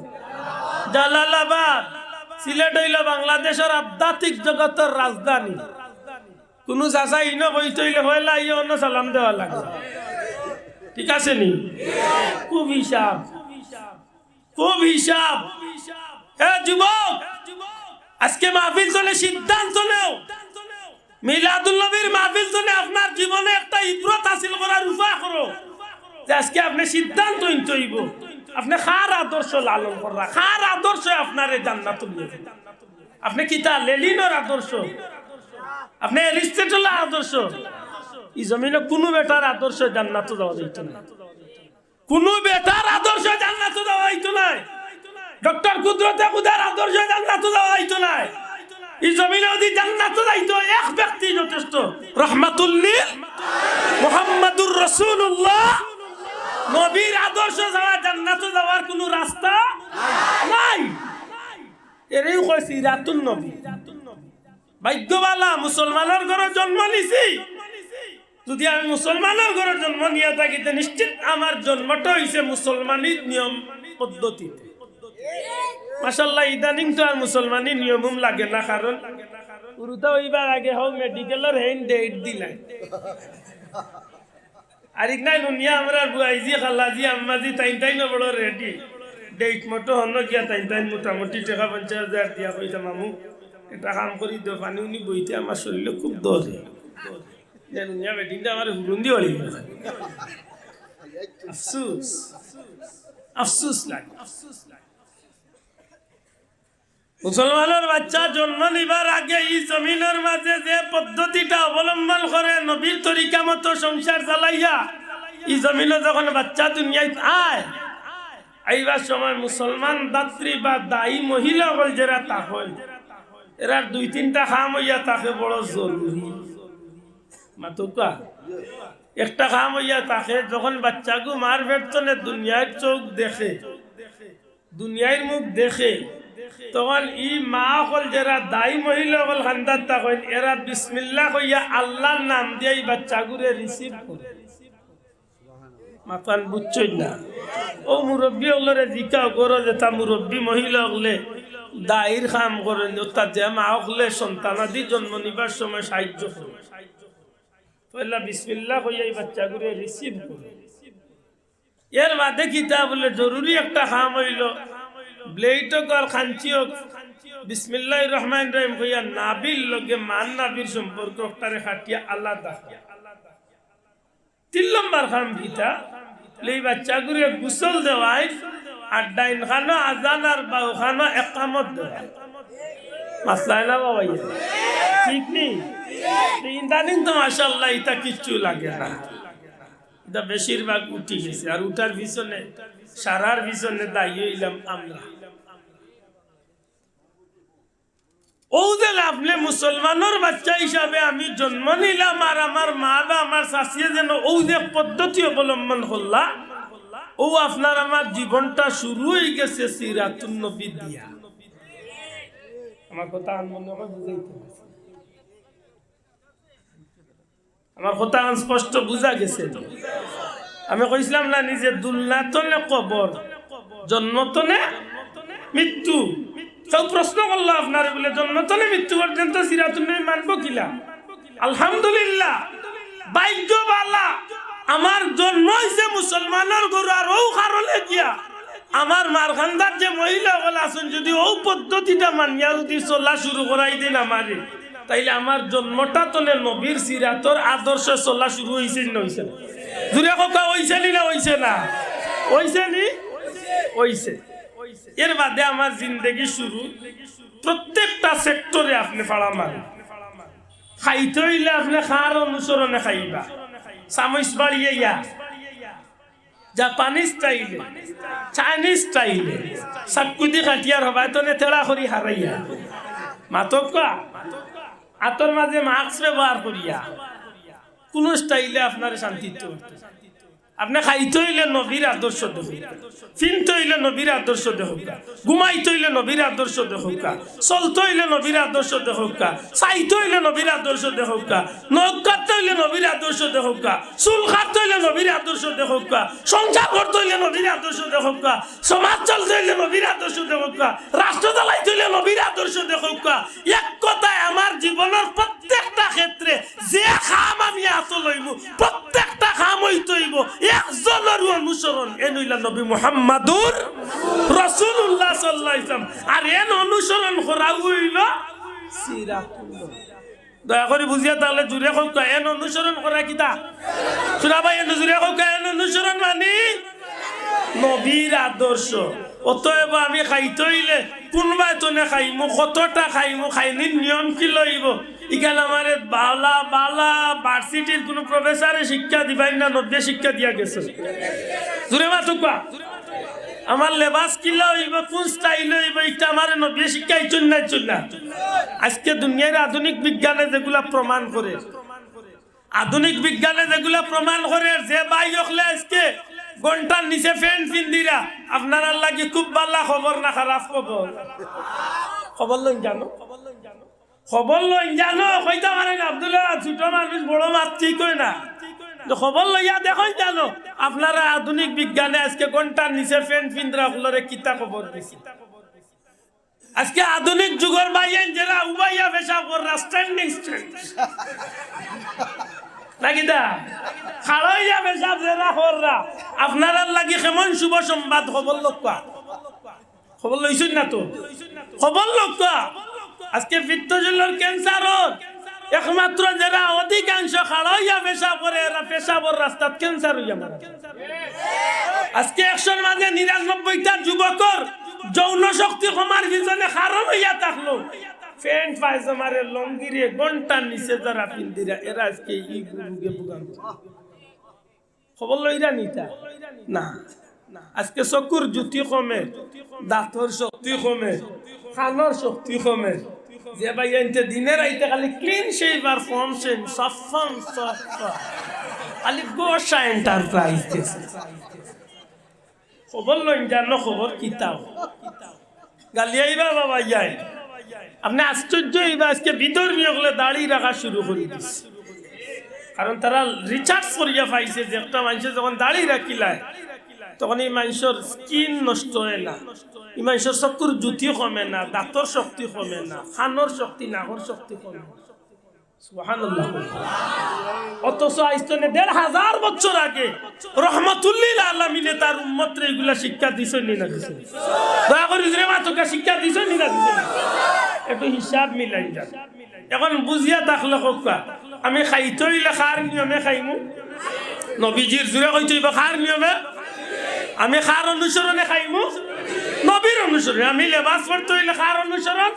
জালালাবাদ। সিলেট অইলো বাংলাদেশর আধ্যাত্মিক জগতর রাজধানী। কুনু চাচা ইনো বইতো অইলে পয়লা আইয়া অনো সালাম দেওয়া লাগে। ঠিক আছে নি? খুব হিসাব, খুব হিসাব। হে যুবক, আজকে মাহফিল তনে সিদ্ধান্ত নেও, মিলাদুন নবীর মাহফিল তনে আপনার জীবনে একটা ইবরত হাসিল করার উপায় করো, যে আজকে আপনে সিদ্ধান্ত নিতে অইবো, আপনে কার আদর্শ লালন কররা, কার আদর্শে আপনারে জান্নাত নিয়ে যাইবো। আপনে কিতা লেনিনর আদর্শ? আপনে অ্যারিস্টটলর আদর্শ? ই জমিনো কুনু বেটার আদর্শে জান্নাতো যাওয়া যাইতো নায়। কুনু বেটার আদর্শে জান্নাতো যাওয়া যাইতো নায়। ডক্টর কুদরতে খুদার আদর্শে জান্নাতো যাওয়া যাইতো নায়। ই জমিনো যুদি জান্নাতো যাইতো এক ব্যক্তি যথেষ্ট, রহমাতুল্লিল মুহাম্মাদুর রাসূলুল্লাহ। নবীর আদর্শ ছাড়া জান্নাতো যাওয়ার কুনু রাস্তা নাই। এরেউ কয় সিরাতুন নবী। ভাগ্য ভালা, মুসলমানর ঘরো জন্ম নিছি। যুদি আমি মুসলমানর ঘরো জন্ম নিয়া থাকি, তে নিশ্চিত আমার জন্মটা অইছে মুসলমানির নিয়ম পদ্ধতিতে। মাশাআল্লাহ, ইদানিং তো আর মুসলমানির নিয়ম-উম লাগে না, কারণ হুরুতা অইবার আগে হউ মেডিকেলর হেইন date দিলায়। আর ইগনাই নুনিয়া আমরার বুয়াইজি, খালাজি, আম্মাজি, তাইন তাইনও বড় ready। Date মতো হনো গিয়া তাইন তাইন মোটামুটি টেকা পঞ্চাশ হাজার দিয়া কইতা, "মামু, একটা কাম করি দেও, পানি উনি বইতে আমার শরীলো খুব দরে।" যে নুনিয়া বেটিনটা আমার হুরুন্দি বাড়ি গেল। আফসুস, আফসুস লাগে। মুসলমানর বাচ্চা জন্ম নিবার আগে ই জমিনর মাঝে যে পদ্ধতিটা অবলম্বন করে, নবীর তরিকা মতো সংসার চালাইয়া, ই জমিনো যখন বাচ্চা দুনিয়াত আয়, আইবার সময় মুসলমান দাত্রী বা দায়ী মহিলা অকল যেরা থাকইন, এরার দুই তিনটা কাম অইয়া থাকে বড় জরুরি। মাতউক্কা। একটা কাম অইয়া থাকে, যখন বাচ্চাগু মার পেট তনে দুনিয়ার চউখ দেখে, দুনিয়ার মুখ দেখে, তখন ই মা অকল যেরা দায়ী মহিলা অকল কান্দাত থাকইন, এরা বিসমিল্লাহ কইয়া আল্লার নাম দিয়া ই বাচ্চাগুরে receive করে। মাতখান বুঝছইন না? অউ মুরব্বি অকলরে জিকাও করো, যেতা মুরব্বি মহিলা অকলে দায়ির কাম করইন, অর্থাৎ যে মা অকলে সন্তানাদি জন্ম নিবার সময় সাহায্য করইন। পয়লা বিসমিল্লাহ কইয়া ই বাচ্চাগুরে receive করো। এর বাদে কিতা বুলে জরুরি একটা কাম অইলো, blade অউক আর কাঞ্চি অউক, বিসমিল্লাহির রহমানির রহিম কইয়া নাভির লগে মার নাভির সম্পর্ক অকটারে কাটিয়া আলাদা। তিন নম্বর কাম কিতা? ই বাচ্চাগুরে গোসল দেওয়াইন, আর ডাইন কানো আজান আর বাউ কানো একামত দেওয়াইন। মাতরায় না বাবা, ইয়ে ঠিক নি? ইদানিং তো মাশাআল্লাহ ইতা কিচ্ছু লাগে না, ইতা বেশিরভাগ উঠি গেছে। আর উঠার পিছনে, সারার পিছনে দায়ী অইলাম আমরা। অউ যে আপনে মুসলমানর বাচ্চা হিসাবে আমি জন্ম নিলাম, আর আমার মা বা আমার চাচিয়ে যেন অউ যে পদ্ধতি অবলম্বন করলা, অউ আপনার আমার জীবনটা শুরু অইগেছে সিরাতুন নবী দিয়া। আমার কথা আন মনে হয় বুঝাইতে পারছি। আমার কথা আন স্পষ্ট বুঝা গেছে তো? আমি কইছিলাম না নিজে, দুলনা তনে কবর, জন্ম তনে মৃত্যু। কেউ প্রশ্ন করলো আপনারে বুলে, জন্ম তনে মৃত্যু পর্যন্ত সিরাতুন নবী মানবো কিলা? আলহামদুলিল্লাহ, ভাগ্য বালা, আমার জন্ম অইছে মুসলমানর ঘরো, আর অউ কারণে গিয়া আমার মারখান্দার যে মহিলা অকল আছইন, যুদি অউ পদ্ধতিটা মানিয়া যুদি চলা শুরু করাই দেইন আমারে, তাইলে আমার জন্মটা তনে নবীর সিরাতর আদর্শ চলা শুরু অইছে নি না অইছে না? জুরে কউক্কা, অইছে নি না অইছে না? অইছে নি? অইছে। এর বাদে আমার জিন্দেগি শুরু। প্রত্যেকটা সেক্টরে আপনে ফাড়া মারেন। খাইতে অইলে আপনে কার অনুসরণে খাইবা? চামচ বাড়িয়া ইয়া, জাপানি স্টাইলে, চাইনিজ স্টাইলে, চাক্কুদি কাটিয়ার হবায় তনে তেড়া করি হারাইয়া। মাতউক্কা, আতর মাঝে মাস্ক ব্যবহার করিয়া, কুনু স্টাইলে আপনারে শান্তি দিতো। আপনে খাইতে অইলে নবীর আদর্শ দেখউক্কা, ফিনতে অইলে নবীর আদর্শ দেখউক্কা, ঘুমাইতে অইলে নবীর আদর্শ দেখউক্কা, চলতে অইলে নবীর আদর্শ দেখউক্কা, চাইতে অইলে নবীর আদর্শ দেখউক্কা, নখ কাটতে অইলে নবীর আদর্শ দেখউক্কা, চুল কাটতে অইলে নবীর আদর্শ দেখউক্কা, সংসার করতে অইলে নবীর আদর্শ দেখউক্কা, সমাজ চলতে অইলে নবীর আদর্শ দেখউক্কা, রাষ্ট্র চালাইতে অইলে নবীর আদর্শ দেখউক্কা। এক কথায় আমার জীবনর প্রত্যেকটা ক্ষেত্রে যে কাম আমি আতো লইমু, প্রত্যেকটা কাম অইতো অইবো একজনর অনুসরণ, এন অইলা নবী মুহাম্মাদুর রাসূলুল্লাহ সাল্লাল্লাহু আলাইহি ওয়াসাল্লাম। আর এন অনুসরণ করা অইলো সিরাতুল্লাহ। দয়া করি বুঝিয়া তাইলে জুরে কউক্কা, এন অনুসরণ করা কিতা? সুরা ভাই, এন জুরে কউক্কা, এন অনুসরণ মানি নবীর আদর্শ। অতএব আমি খাইতে অইলে কুনবায় তনে খাইমু, কতটা খাইমু, খাইনির নিয়ম কিলা অইবো? ইখান আমারে বালা বালা ভার্সিটির কুনু প্রফেসরে শিক্ষা দিবাইন না, নবীয়ে শিক্ষা দিয়া গেছইন। জুরে মাতউক্কা। আমার লেবাস কিলা অইবো, কুন স্টাইল অইবো, ইটা আমারে নবীয়ে শিক্ষা দিছইন না, দিছইন না? আজকে দুনিয়ার আধুনিক বিজ্ঞানে যেগুলা প্রমাণ করে, আধুনিক বিজ্ঞানে যেগুলা প্রমাণ করে, যে ভাই অকলে আজকে ঘন্টার নিচে প্যান্ট ফিন্দিরা, আপনারার লাগি খুব বালা খবর না খারাপ খবর? খবর লইন জানো? খবর লইন জানো? কইতা পারেন আব্দুল্লাহ, ছোট মানুষ, বড় মাত ঠিক অয় না। তো খবর লইয়া দেখইন জানো, আপনারা আধুনিক বিজ্ঞানে আজকে ঘন্টার নিচে প্যান্ট ফিন্দিরা অকলরে কিতা খবর দিছে? আজকে আধুনিক যুগর ভাইয়াইন যেরা উবাইয়া পেশাব কররা, স্ট্যান্ডিং স্ট্যান্ড। নাকি দা? খাড়াইয়া পেশাব যেরা কররা, আপনারার লাগি কেমন শুভ সংবাদ, খবর লউক্কা। খবর লইছইন না তো? খবর লউক্কা। আজকে পিত্তথলির ক্যান্সার অর একমাত্র যেরা অধিকাংশ খাড়াইয়া পেশাব করে, এরা পেশাবর রাস্তাত ক্যান্সার অইয়া মারা। আজকে একশোর মাঝে নিরানব্বইটা যুবকর যৌন শক্তি কমার পিছনে কারণ অইয়া থাকলো প্যান্ট পায়জামারে লঙ্গিরে ঘন্টার নিচে যেরা ফিন্দিরা, এরা আজকে ই রোগে ভোগান্তি। খবর লইরা নি তা? না। আজকে চকুর জ্যোতি কমে, দাঁতর শক্তি কমে, কানর শক্তি কমে। যে ভাইয়াইন্তে দিনে রাইতে খালি ক্লিন শেভ আর ফোন সেন, সাফান সাফা। খালি গোসা এন্টারপ্রাইজ গেছে। খবর লইন জানো, খবর কিতা? গালিয়াইবা বাবা ইয়াই। আপনে আশ্চর্য অইবা, আজকে বিধর্মী অকলে দাড়ি রাখা শুরু করি দিছে। কারণ তারা research করিয়া পাইছে যে একটা মানষে যখন দাড়ি রাখিলায়, তখন ই মানষর skin নষ্ট অয় না, ই মানষর চক্ষুর জ্যোতি কমে না, দাঁতর শক্তি কমে না, কানর শক্তি, নাকর শক্তি কমে না। সুবহানাল্লাহ। অথচ আইজ তনে দেড় হাজার বছর আগে রহমাতুল্লিল আলামিনে তার উম্মতরে ইগুলা শিক্ষা দিছইন নি না দিছইন? দয়া করি জোরে মাতউক্কা, শিক্ষা দিছইন নি না দিছইন? একটু হিসাব মিলাইন যান। এখন বুঝিয়া থাকলে কউক্কা, আমি খাইতে অইলে কার নিয়মে খাইমু? নবীজির। জোরে কইতে অইবো, কার নিয়মে? আমি কার অনুসরণে খাইমু? নবীর অনুসরণে। আমি লেবাস পরতে অইলে কার অনুসরণ?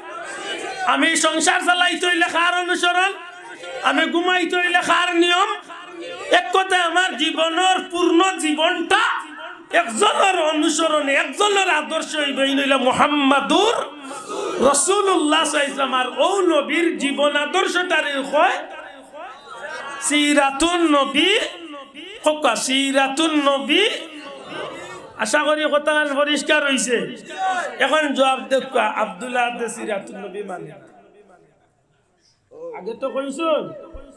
আমি সংসার চালাইতে অইলে কার অনুসরণ? আমি ঘুমাইতে অইলে কার নিয়ম? এক কথায়, আমার জীবনর পূর্ণ জীবনটা একজনর অনুসরণে, একজনর আদর্শ অইবো, ইন অইলা মুহাম্মাদুর রাসূলুল্লাহ সাল্লাল্লাহু আলাইহি ওয়াসাল্লাম। আর অউ নবীর জীবন আদর্শটারে কয় সিরাতুন নবী। কউক্কা, সিরাতুন নবী। আশা করি কথাখান পরিষ্কার অইছে। এখন জুয়াব দেউক্কা, আব্দুল আহাদে সিরাতুন নবী মানে না। আগে তো কইছইন,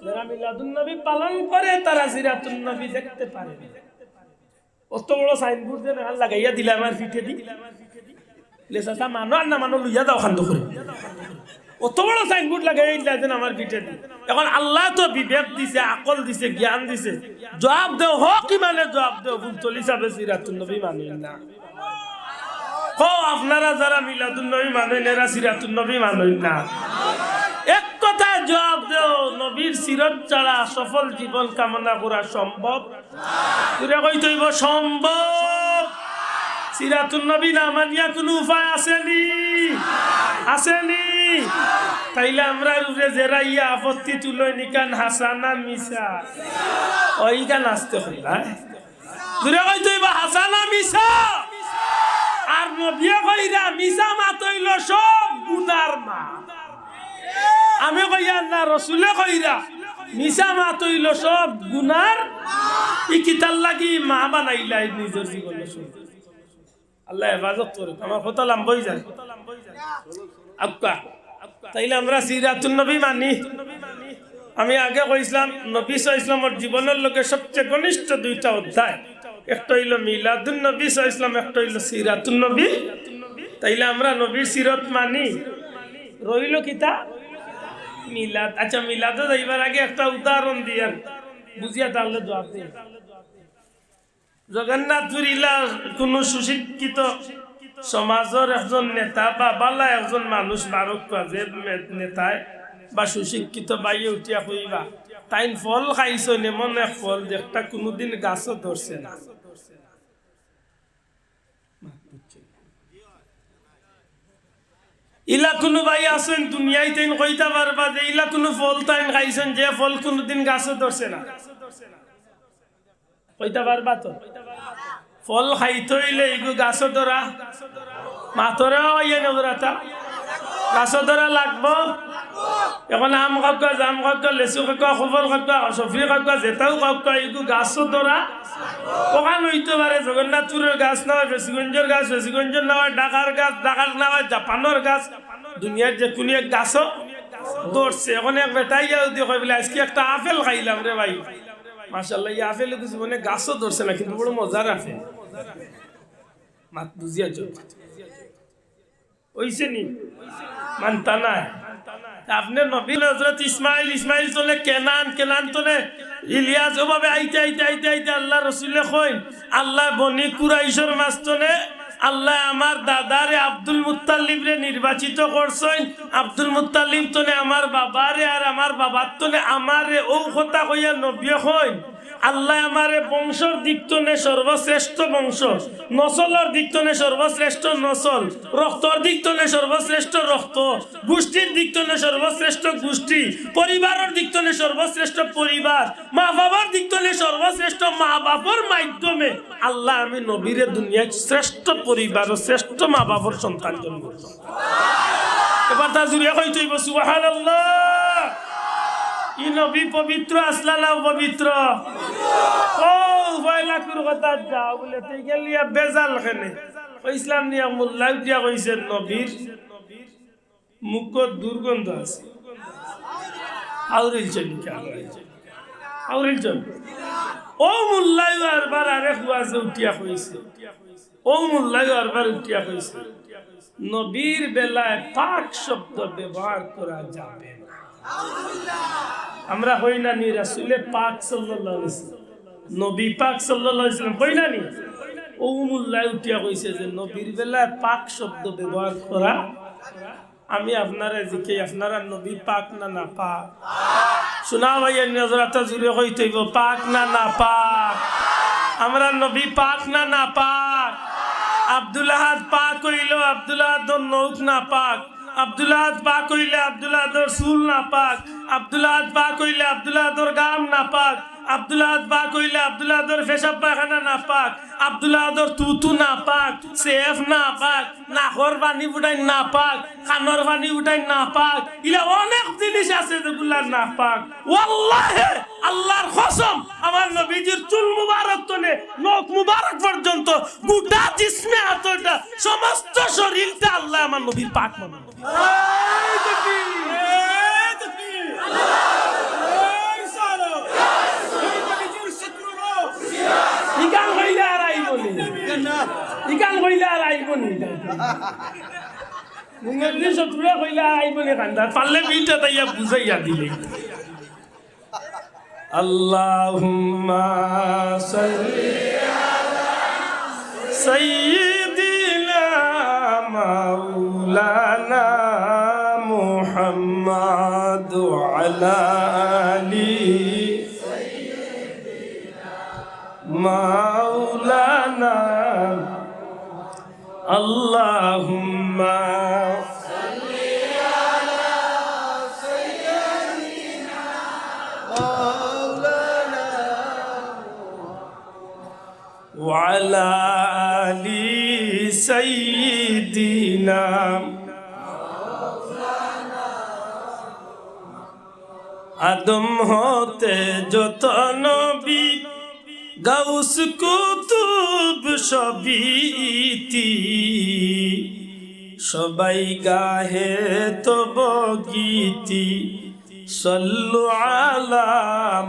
যারা মিলাদুন নবী পালন করে, তারা সিরাতুন নবী দেখতে পারে না। অত বড় signboard যেন লাগাইয়া দিলা আমার পিঠেদি। লে চাচা, মানো আর না মানো, লইয়া যাও কান্দো করি। অত বড় signboard লাগাইয়া দিলা যেন আমার পিঠেদি। এখন আল্লায় তো বিবেক দিছে, আকল দিছে, জ্ঞান দিছে। জুয়াব দেও, হক ইমানে জুয়াব দেও, ফুলতলি ছাবে সিরাতুন নবী মানইন না। কও, আপনারা যারা মিলাদুন নবী মানইন, এরা সিরাতুন নবী মানইন না। এক কথায় জুয়াব দেও, নবীর সিরত ছাড়া সফল জীবন কামনা করা সম্ভব? জোরে কইতে অইবো, সম্ভব। সিরাতুন নবী না মানিয়া কুনু উপায় আছে নি? আছে নি? তাইলে আমরার উপরে যেরা ইয়া আপত্তি তুলইন, ইখান হাছা না মিছা? অউ ইখান আস্তে কইবা, হ্যাঁ? জোরে কইতে অইবো, হাছা না মিছা? আর নবীয়ে কইরা, মিছা মাত অইলো সব গুনার মা। আমি কইয়ার না, রসুলে কইরা, মিছা মাত অইলো সব গুনার। ই কিতার লাগি মা বানাইলা ই নিজর জীবনর সঙ্গে। আল্লায় হেফাজত করউক, আমার কথা লম্বা অইযায়। আউক্কা, তাইলে আমরা সিরাতুন নবী মানি। আমি আগে কইছলাম, নবী সাল্লাল্লাহু আলাইহি ওয়াসাল্লামর জীবনর লগে সবচেয়ে ঘনিষ্ঠ দুইটা অধ্যায়, একটা অইলো মিলাদুন নবী সাল্লাল্লাহু আলাইহি ওয়াসাল্লাম, একটা অইলো সিরাতুন নবী। তাইলে আমরা নবীর সিরত মানি। রইলো কিতা? মিলাদ। আচ্ছা, মিলাদো যাইবার আগে একটা উদাহরণ দিয়ার, বুঝিয়া থাকলে জুয়াব দেইন। জগন্নাথপুর ইলা কুনু সুশিক্ষিত সমাজর একজন নেতা বা ভালা একজন মানুষ বারউক্কা, যে মে-, নেতায় বা সুশিক্ষিত ভাইয়ে উঠিয়া কইবা, তাইন ফল খাইছইন, এমন এক ফল যেটা কুনুদিন গাছো ধরছে না। ইলা কুনু ভাই আছইন দুনিয়াইত, তাইন কইতা পারবা যে ইলা কুনু ফল তাইন খাইছইন যে ফল কুনুদিন গাছো ধরছে না? কইতা পারবা তো? ফল খাইতে অইলে ইগু গাছো ধরা। মাতরে অইয়া নজরাতা। গাছো ধরা লাগবো। এখন আম খাউক্কা, জাম খাউক্কা, লেচু খাউক্কা, কফল খাউক্কা, সফরি খাউক্কা, যেতাউ খাউক্কা, ইগু গাছো ধরা। অখান অইতো পারে জগন্নাথপুরর গাছ না অয়, বেশগঞ্জর গাছ, বেশগঞ্জর না অয়, ঢাকার গাছ, ঢাকার না অয়, জাপানর গাছ, দুনিয়ার যেকুনু এক গাছো ধরছে। এখন এক বেটায় ইয়া যুদি কয় বুলে, "আইজকে একটা আপেল খাইলাম রে ভাই, মাশাআল্লাহ, ই আপেল ইগু জীবনে গাছো ধরছে না, কিন্তু বড় মজার আপেল।" মাত বুঝিয়া যাও। অইছে নি? মানতা নায়। তে আপনে নবী হজরত ইসমাইল, ইসমাইল তনে কেনান, কেনান তনে ইলিয়াস, অভাবে আইতে, আইতে, আইতে, আইতে আল্লার রসুলে কইন, আল্লায় বনি কুরাইশর মাঝ তনে আল্লায় আমার দাদারে আব্দুল মুত্তালিবরে নির্বাচিত করছইন, আব্দুল মুত্তালিব তনে আমার বাবারে আর আমার বাবার তনে আমারে, অউ কথা কইয়া নবীয়ে কইন, আল্লায় আমারে বংশর দিক তনে সর্বশ্রেষ্ঠ বংশ, নসলর দিক তনে সর্বশ্রেষ্ঠ নসল, রক্তর দিক তনে সর্বশ্রেষ্ঠ রক্ত, গুষ্টির দিক তনে সর্বশ্রেষ্ঠ গুষ্টি, পরিবারর দিক তনে সর্বশ্রেষ্ঠ পরিবার, মা বাবার দিক তনে সর্বশ্রেষ্ঠ মা বাবার মাধ্যমে আল্লায় আমি নবীরে দুনিয়াত শ্রেষ্ঠ পরিবার ও শ্রেষ্ঠ মা বাবার সন্তান জন্ম দিছইন। এবার তা জুড়ে কইতে অইবো, "সুবহানাল্লাহ।" ই নবী পবিত্র আছলা না অপবিত্র? ও, উভয় লাখর কথা যাও বুলে, তুই গেলি আর বেজাল কেনে? কইছলাম নি, এক মোল্লা উঠিয়া কইছে, "নবীর মুখত দুর্গন্ধ আছে।" আউরিল চলিকা। আউরিল জন। ও মুল্লায় আরবার আরেক ওয়াজে উঠিয়া কইছে, ও মুল্লায় আরবার উঠিয়া কইছে, নবীর বেলায় পাক শব্দ ব্যবহার করা যাবে না। আমরা কই না নি রাসূলে পাক সাল্লাল্লাহু আলাইহি ওয়াসাল্লাম, নবী পাক সাল্লাল্লাহু আলাইহি ওয়াসাল্লাম কই না নি? ও মুল্লায় উঠিয়া কইছে যে নবীর বেলায় পাক শব্দ ব্যবহার করা, আমি আপনারে জিকাই, আপনারা নবী পাক না নাপাক? শুনা ভাই, এই নজরাটা জুরে কইতে অইবো, পাক না নাপাক? আমরা নবী পাক না নাপাক? আব্দুল আহাদ পাক অইলো, আব্দুল আহাদর নখ নাপাক। আব্দুল আহাদ পাক অইলে আব্দুল আহাদর চুল নাপাক। আব্দুল আহাদ পাক অইলে আব্দুল আহাদর গাম নাপাক। আব্দুল আহাদ পাক অইলে আব্দুল আহাদর পেশাব পায়খানা নাপাক। আব্দুল আহাদর থুথু নাপাক, সেফ নাপাক, নাকর পানি ফুটাইন নাপাক, কানর পানি ফুটাইন নাপাক। ইলা অনেক জিনিস আছে যেগুলা নাপাক। ওয়াল্লাহে, আল্লাহর কসম, আমার নবীজির চুল মুবারক তনে নখ মুবারক পর্যন্ত গুটা জিসমে আতরটা, সমস্ত শরীরটা আল্লায় আমার নবীর পাক বানাইন। ইখান কইলে আর আইবো নি? ইখান কইলে আর আইবো নি? মুঙ্গের দিন শত্রুরা কইলে আর আইবো নি কান্দাত? পারলে বিলটা তাইয়া বুঝাইয়া দিলে। اللهم صل على سيدنا مولانا محمد وعلى آل مولانا. اللهم وعلى آل سيدنا. আদম হতে যত নবী, গাউস কুতুব সবই ইতি, সবাই গাহে তব গীতি। صلوا على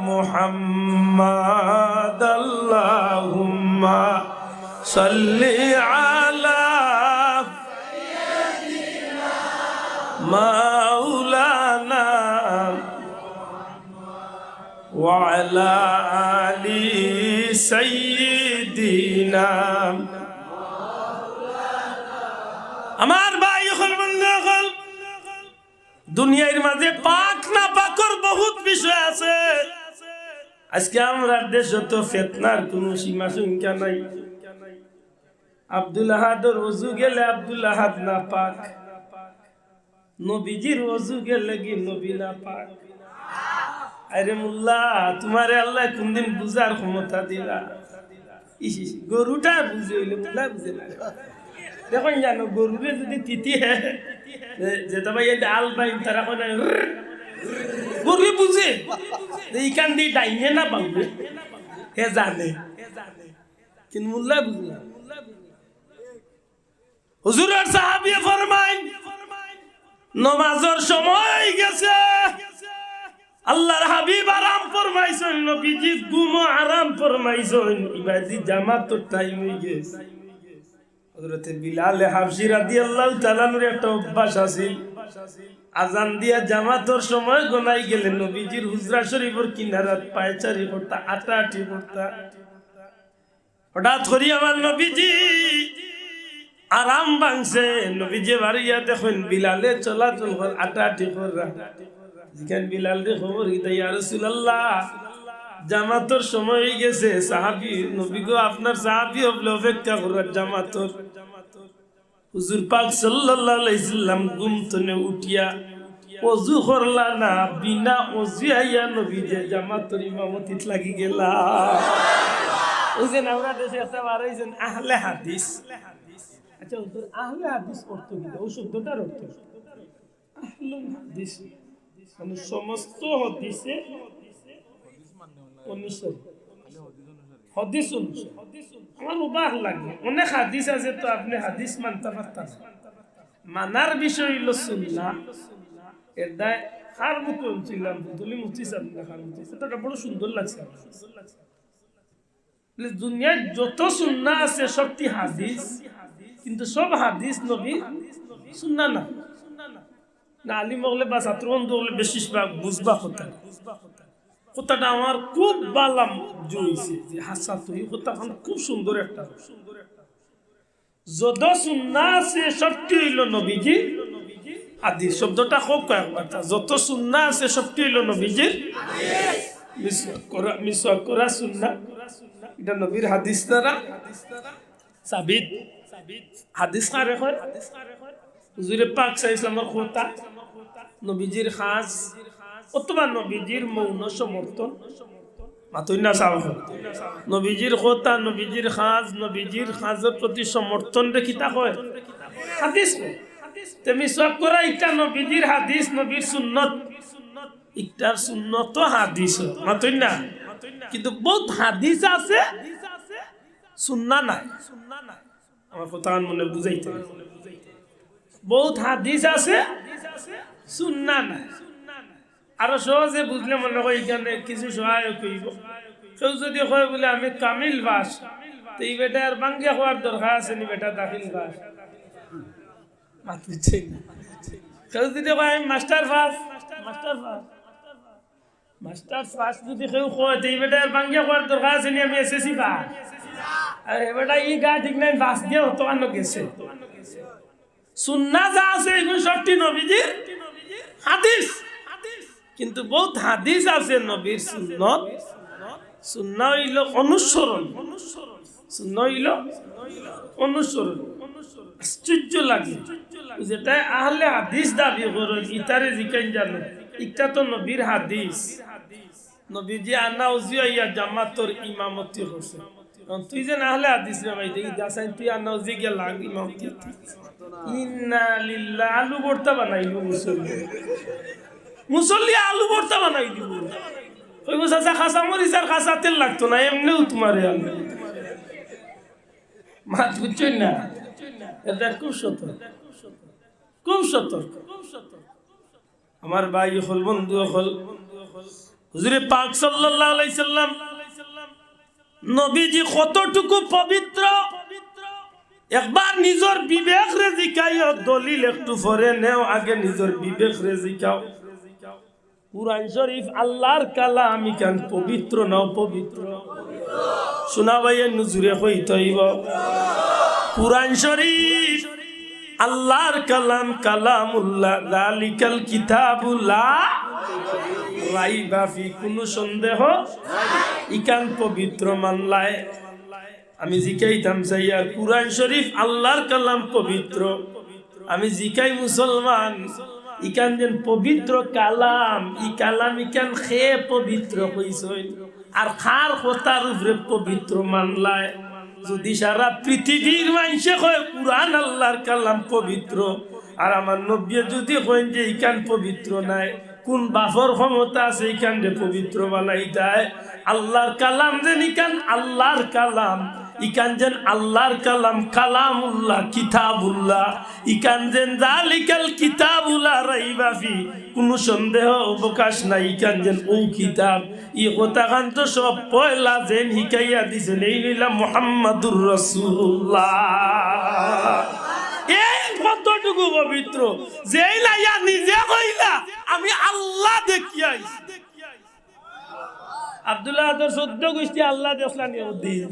محمد، اللهم صل على مولانا وعلى آل سيدنا. আমার ভাই অকল, বন্ধু অকল, দুনিয়ার মাঝে পাক না পাকর বহুত বিষয় আছে। আজকে আমরার দেশো তো ফিতনার কুনু সীমা সংখ্যা নাই। আব্দুল আহাদর অজু গেলে আব্দুল আহাদ না পাক, নবীজির অজু গেলে কি নবী না পাক? আরে মোল্লা, তুমারে আল্লায় কুনদিন বুঝার ক্ষমতা দিলা? ইস, ইস, গরুটা বুঝে অইলে মোল্লা বুঝে না। দেখইন জানো, গরুরে যদি তিতি হে, যে, যেটা ভাই এই ডাল ভাই তারা কোন গরুরে বুঝে যে ইখান দি ডাইনে না বামে, হে জানে, কিন্তু মোল্লা বুঝে না। হুজুরর সাহাবিয়ে ফরমাইন, নমাজর সময় অই গেছে, আল্লাহর হাবিব আরাম ফরমাইছইন, নবীজি ঘুমো আরাম ফরমাইছইন, ইবাদি জামাতর টাইম অই গেছে। হযরতে বিলালে হাবশী রাদিয়াল্লাহু তাআলা আনহুর একটা অভ্যাস আছিল, আজান দিয়া জামাতর সময় গনাই গেলে নবীজির হুজরা শরীফর কিনারাত পায়চারি করতা, আটাআটি করতা। হঠাৎ করি আমার নবীজি আরাম ভাঙছে, নবীজি বারইয়া দেখইন বিলালে চলাচল কর, আটাআটি কররা। জিকাইন বিলালরে খবর কিতা, ইয়া রাসূলুল্লাহ, জামাতর সময় অই গেছে, সাহাবী, নবী গো, আপনার সাহাবী অকলে অপেক্ষা কররা জামাতর। হুজুর পাক সাল্লাল্লাহু আলাইহি ওয়াসাল্লাম ঘুম তনে উঠিয়া অজু করলা না, বিনা অজু আইয়া নবীজি জামাতর ইমামতিত লাগি গেলা। অউ যে আমরা দেশো একটা বার অইছইন আহলে হাদিস। আচ্ছা, হুজুর, আহলে হাদিস অর্থ কিতা? অউ শব্দটার অর্থ কিতা? আহলুল হাদিস মানে সমস্ত হাদিসে অনুসারী, হাদিস অনুসারী। আমার অবাক লাগে, অনেক হাদিস আছে তো আপনে হাদিস মানতা পারতা না। মানার বিষয় অইলো সুন্নাহ। এর দায় কার মুখে হুনছিলাম, ফুলতলি মুফতি সাহেব না কার মুখে, কথাটা বড় সুন্দর লাগছে আমার। বলে, দুনিয়ার যত সুন্নাহ আছে সবটি হাদিস, কিন্তু সব হাদিস নবীর সুন্নাহ না। না, আলিম অকলে বা ছাত্র বন্ধু অকলে বেশিরভাগ বুঝবা কথা। কথাটা আমার খুব বালা জুড়ছে যে হাসা তো এই কথাখান খুব সুন্দর একটা। যত সুন্নাহ আছে সবটি অইলো নবীজির হাদিস। শব্দটা খুব কয়েকবার, যত সুন্নাহ আছে সবটি অইলো নবীজির। মিসওয়াক করা, মিসওয়াক করা সুন্নাহ, এটা নবীর হাদিস দ্বারা সাবিত। হাদিস কারে কয়? হুজুরে পাক সাল্লাল্লাহু আলাইহি ওয়াসাল্লামর কথা, নবীজির কাজ, অথবা নবীজির মৌন সমর্থন। মাতইন না সাব। নবীজির কথা, নবীজির কাজ, নবীজির কাজর প্রতি সমর্থনরে কিতা কয়? হাদিস কয়। তে মিসওয়াক করা ইটা নবীজির হাদিস, নবীর সুন্নত। ইটার সুন্নত হাদিস, মাতইন না? কিন্তু বহুত হাদিস আছে, সুন্নাহ নাই। আমার কথাখান মনে বুঝাইতে হবে। বহুত হাদিস আছে, সুন্নাহ নাই। আরো সহজে বুঝলে মনে হয় এখানে কিছু সহায়ক হইব। কেউ যদি কয় বলে, "আমি কামিল পাস", তো এই বেটা আর বাঙ্গিয়া কওয়ার দরকার আছে নি, বেটা দাখিল পাস? মাত বুঝছেন না। কেউ যদি কয়, "আমি master pass", master pass, master pass যদি কেউ কয়, তো এই বেটা আর বাঙ্গিয়া কওয়ার দরকার আছে নি, "আমি এসএসসি পাস"? আর এই বেটা ই গা ঠিক নাই, পাস দিয়া অত আনো গেছে। সুন্নাহ যা আছে, এগুলো সবটি নবীজির হাদিস। কিন্তু বহুত হাদিস আছে নবীর সুন্নত। সুন্নাহ অইলো অনুসরণ, সুন্নাহ অইলো অনুসরণ। আশ্চর্য লাগে, যেটা আহলে হাদিস দাবি করে, ইতারে জিকাইন জানো, ইটা তো নবীর হাদিস। নবীজি আনাউজি আইয়া জামাতর ইমামতি করছে। এখন তুই যে না হলে হাদিস রে ভাই, দেখি দাসাইন তুই আনাউজি গিয়া লাগ ইমামতি। ইন্না লিল্লাহ, আলু ভর্তা বানাইব মুসল্লি। মুসল্লি আলু ভর্তা বানাই দিব। কইব, "চাচা, কাঁচা মরিচ আর কাঁচা তেল লাগতো না, এমনেও তোমারে আলু।" মাত বুঝছইন না? এটা খুব সতর্ক, খুব সতর্ক। আমার ভাই অকল, বন্ধু অকল, হুজুরে পাক সাল্লাল্লাহু আলাইহি সাল্লাম নবীজি কতটুকু পবিত্র, একবার নিজর বিবেকরে জিকাইও, দলিল একটু পরে নেও, আগে নিজর বিবেকরে জিকাও। কুরআন শরীফ আল্লাহর কালাম, ইখান পবিত্র না অপবিত্র? শোনা ভাই, এর নজুরে কইতে অইব। কুরআন শরীফ আল্লাহর কালাম, কালামুল্লাহ, যালিকাল কিতাবু লা রাইবা ফি, কোনো সন্দেহ, ইখান পবিত্র মানলায়। আমি জিকাইতাম চাই, আর কুরআন শরীফ আল্লাহর কালাম পবিত্র, আমি জিকাই মুসলমান, ইখান যেন পবিত্র কালাম, ই কালাম ইখান কে পবিত্র কইছইন, আর কার কথার উপরে পবিত্র মানলায়? যদি সারা পৃথিবীর মানষে কয় কুরআন আল্লাহর কালাম পবিত্র, আর আমার নবীয়ে যদি কইন যে ইখান পবিত্র নায়, কোন বাফর ক্ষমতা আছে ইখানরে পবিত্র বানাইতায়? আল্লাহর কালাম যেন ইখান আল্লাহর কালাম, ইখান যেন আল্লাহর কালাম, কালামুল্লাহ, কিতাবুল্লাহ, ইখান যেন যালিকাল কিতাবু লা রাইবা ফি, কোনো সন্দেহ অবকাশ নাই, ইখান যেন অউ কিতাব। ই কথাখান তো সব পয়লা যেন হিকাইয়া দিছইন, এইন অইলা মুহাম্মাদুর রাসূলুল্লাহ। এইন কতটুকু পবিত্র, যেইন আইয়া নিজে কইলা, "আমি আল্লাহ দেখিয়া আইছি।" আব্দুল্লাহ আদর চৌদ্দ গুষ্টি আল্লাহ দেখলা নি ওদি।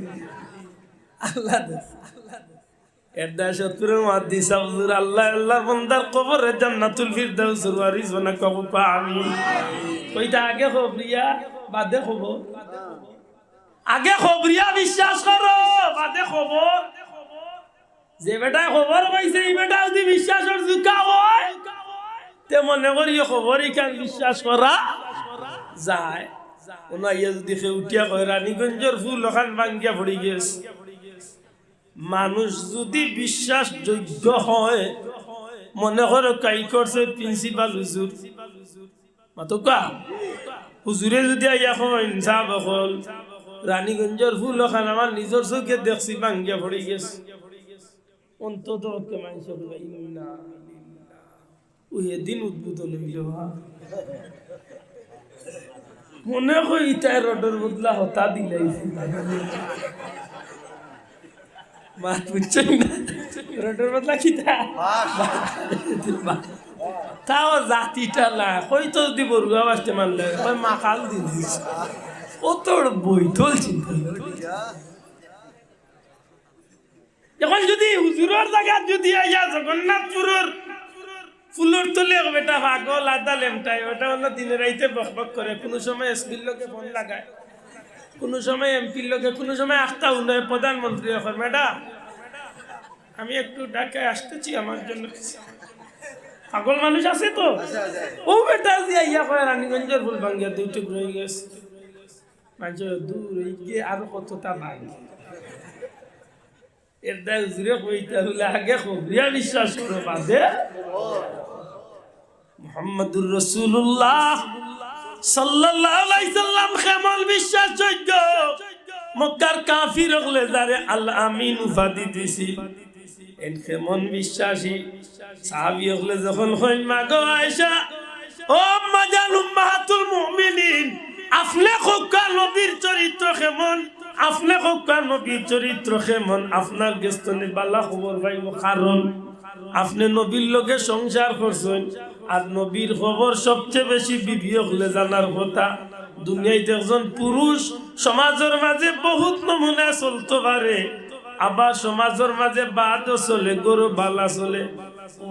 আল্লাহ দেখ। এর দায় সত্তর মুহাদ্দিস হুজুর, আল্লাহ, আল্লাহ বন্দার কবরে জান্নাতুল ফিরদাউসর ওয়ারিস বানা কবর পা আমি। কইতা আগে খবরিয়া, বাদে খবর। আগে খবরিয়া বিশ্বাস করো, বাদে খবর। যে বেটায় খবর পাইছে, ই বেটা যদি বিশ্বাসর জুকা হয়, তে মনে করি খবর ইখান বিশ্বাস করা যায়। অনো আইয়া যদি কেউ উঠিয়া কয়, "রানীগঞ্জর পুল অখান ভাঙ্গিয়া পড়ি গেছে।" মানুষ যদি বিশ্বাসযোগ্য হয়, মনে করো কাই করছে প্রিন্সিপাল হুজুর, মাতউক্কা? হুজুরে যদি আইয়া কইন, "সাব অকল, রানীগঞ্জর পুল অখান আমার নিজর চউখে দেখছি, ভাঙ্গিয়া পড়ি গেছে।" অন্তত পক্ষে মানষে কইবা, "ইন্না লিল্লাহ।" অউ এদিন উদ্বোধন অইলো, হ্যাঁ। মনে কয় ইতায় রডর বদলা হতা দিলাইছে। মাত বুঝছইন না? রডর বদলা কিতা? তাও জাতিটা না, কইতো যদি বড়ুয়া বাসতে মানলে, কয় মাকাল দিলিস। কত বড় বৈতল চিন্তা। অখন যদি হুজুরর জাগাত যদি আইয়া জগন্নাথপুরর ফুলর তলে এক বেটা পাগল, আধা লেমটায়, ওটা অইলো দিনে রাইতে বকবক করে, কুনু সময় এসপির লগে ফোন লাগায়, কুনু সময় এমপির লগে, কুনু সময় আখতা উন্নয় প্রধানমন্ত্রী অখন, "ম্যাডাম, আমি একটু ঢাকায় আসতেছি, আমার জন্য কিছু।" পাগল মানুষ আছে তো। অউ বেটা যে আইয়া কয়, "রানীগঞ্জর ফুল ভাঙ্গিয়া দুই টুকরা অইগেছে।" মানষে দূর অইগিয়া আরো কততা ভাঙ্গে। এর দায় হুজুরে কইতা অইলে আগে খবরিয়া বিশ্বাস করো, বাদে মুহাম্মাদুর রাসূলুল্লাহ সাল্লাল্লাহু আলাইহি সাল্লাম কেমন বিশ্বাসযোগ্য। মক্কার কাফির অকলে যারে আল আমিন উপাধি দিছিল, এন কেমন বিশ্বাসী। সাহাবী অকলে যখন কইন, "মা গো আয়েশা, ও আম্মা জান উম্মাহাতুল মুমিনিন, আপনে কউক্কা নবীর চরিত্র কেমন, আপনে কউক্কা নবীর চরিত্র কেমন, আপনার গেছ থনে বালা খবর পাইমু, কারণ আপনে নবীর লগে সংসার করছইন, আর নবীর খবর সবচে বেশি বিবি অকলে জানার কথা। দুনিয়াইত একজন পুরুষ সমাজর মাঝে বহুত নমুনায় চলতো পারে, আবার সমাজর মাঝে বাদও চলে, ঘরো বালা চলে।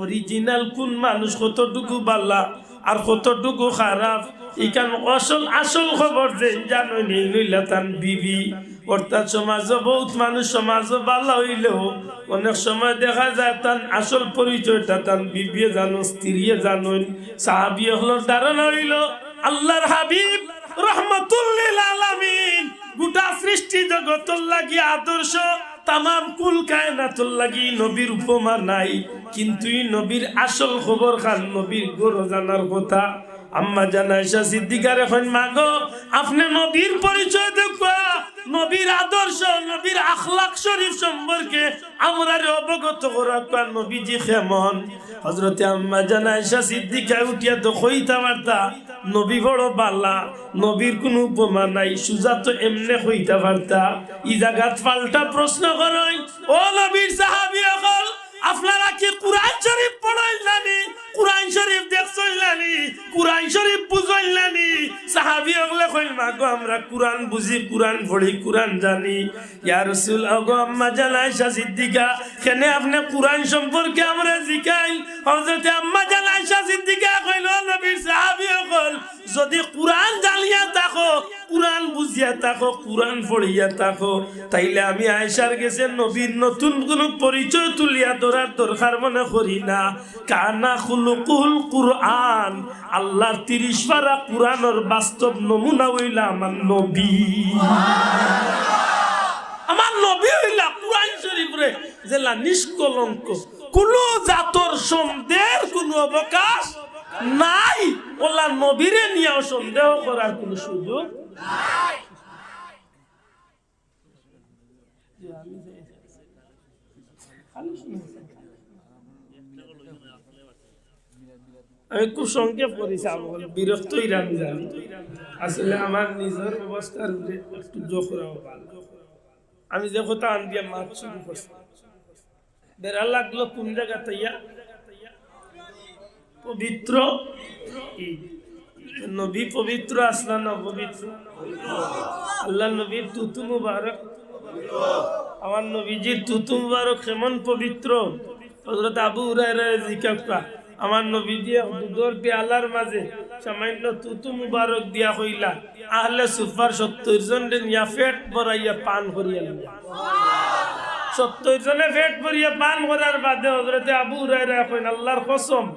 Original কুন মানুষ কতটুকু বালা আর কতটুকু খারাপ, ইখান আসল, আসল খবর যেইন জানইন, এইন অইলা তান বিবি।" অর্থাৎ সমাজো বহুত মানুষ সমাজো বালা অইলেও অনেক সময় দেখা যায় তান আসল পরিচয়টা তান বিবিয়ে জানো, স্ত্রীয়ে জানইন। সাহাবী অকলর ধারণা অইলো আল্লাহর হাবিব রহমাতুল লিল আলামিন, গোটা সৃষ্টি জগতর লাগি আদর্শ, তামাম কুল কায়নাতর লাগি নবীর উপমা নাই। কিন্তু ই নবীর আসল খবর খান নবীর ঘরো জানার কথা। আম্মা জান আয়েশা সিদ্দিকারে কইন, "মা গো, আপনে নবীর পরিচয় দেউক্কা, নবীর আদর্শ, নবীর আখলাক শরীফ সম্পর্কে আমরারে অবগত করাউক্কা, নবীজি কেমন?" হযরতে আম্মা জান আয়েশা সিদ্দিকায় উঠিয়া তো কইতা পারতা, "নবী বড় বালা, নবীর কুনু উপমা নাই", সুজা তো এমনে কইতা পারতা। ই জাগাত পাল্টা প্রশ্ন করইন, "ও নবীর সাহাবী অকল, আপনারা কি কুরআন শরীফ পড়ইন না নি? কুরআন শরীফ দেখছইন না নি? কুরআন শরীফ বুঝইন না নি?" সাহাবী অকলে কইন, "মা গো, আমরা কুরআন বুঝি, কুরআন পড়ি, কুরআন জানি।" ইয়া রাসূল, ওগো আম্মা জান আয়েশা সিদ্দিকা, কেনে আপনে কুরআন সম্পর্কে আমরারে জিকাইন? হযরতে আম্মা জান আয়েশা সিদ্দিকা কইন, "ও নবীর সাহাবী অকল, যুদি কুরআন জানিয়া থাকো, কুরআন বুঝিয়া থাকো, কুরআন পড়িয়া থাকো, তাইলে আমি আয়েশার গেছে নবীর নতুন কুনু পরিচয় তুলিয়া ধরার দরকার মনে করি না।" কানা খুলুকুল কুরআন, আল্লাহর তিরিশ পারা কুরআনর বাস্তব নমুনা অইলা আমার নবী। আমার নবী অইলা কুরআন শরীফরে যেলা নিষ্কলঙ্ক, কুনু জাতর সন্দেহর কুনু অবকাশ নাই। অলা নবীরে নিয়াও সন্দেহ করার কুনু সুযোগ নাই। আমি খুব সংক্ষেপ করি, বিরক্ত অইরা আমি জানি। আসলে আমার নিজর অবস্থার উপরে একটু জোর করা ভালো। আমি যে কথা আন দিয়া মাত শুরু করছি, বেড়া লাগলো কোন জাগাত আইয়া? পবিত্র। কি? নবী পবিত্র আছলা না অপবিত্র? আল্লাহর নবীর থুথু মুবারক, আমার নবীজির থুথু মুবারক কেমন পবিত্র? হযরত আবু হুরায়রায় জিকাউক্কা, আমার নবীজিয়ে দুধর পেয়ালার মাঝে সামান্য থুথু মুবারক দিয়া কইলা, আহলে সুফার সত্তইর জনরে নিয়া পেট ভরাইয়া পান করিয়া নিয়া। সত্তইর জনে পেট ভরিয়া পান করার বাদে হযরতে আবু হুরায়রায় কইন, আল্লাহর কসম,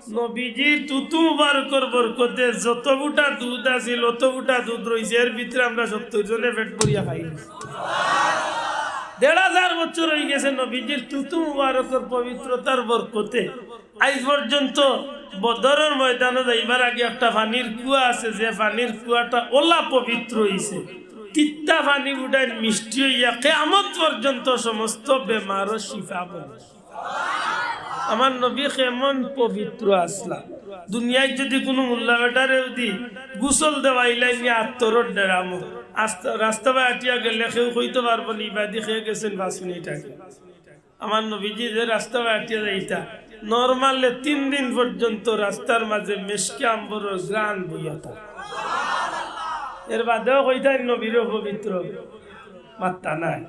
নবীজির থুথু মুবারকর বরকতে যত ফুটা দুধ আছিল, অত ফুটা দুধ রইছে, এর ভিতরে আমরা সত্তইর জনে পেট ভরিয়া খাইলিছি। দেড় হাজার বছর অইগেছে নবীজির থুথু মুবারকর পবিত্রতার বরকতে। আইজ পর্যন্ত বদরর ময়দানো যাইবার আগে একটা পানির কুয়া আছে, যে পানির কুয়াটা অলা পবিত্র অইছে। তিতা পানি উঠাইন মিষ্টি অইয়া কিয়ামত পর্যন্ত সমস্ত বেমারর শিফা বনে। আমার নবী কেমন পবিত্র আছলা। দুনিয়াত যুদি কুনু মুল্লা বেটারে যুদি গোসল দেওয়াইলাইন নি আতরর ড্রামো, আস্তা-, রাস্তা বায় আটিয়া গেলে কেউ কইতো পারবো নি, ইবাদি কে গেছইন পাঁচ মিনিট আগে। আমার নবীজি যে রাস্তা বায় আটিয়া যাইতা, normally তিন দিন পর্যন্ত রাস্তার মাঝে মেশকে আম্বরর ঘ্রাণ বইয়া থাকতো। এর বাদেও কইতাইন নবীরে পবিত্র, মাত্তা নাই।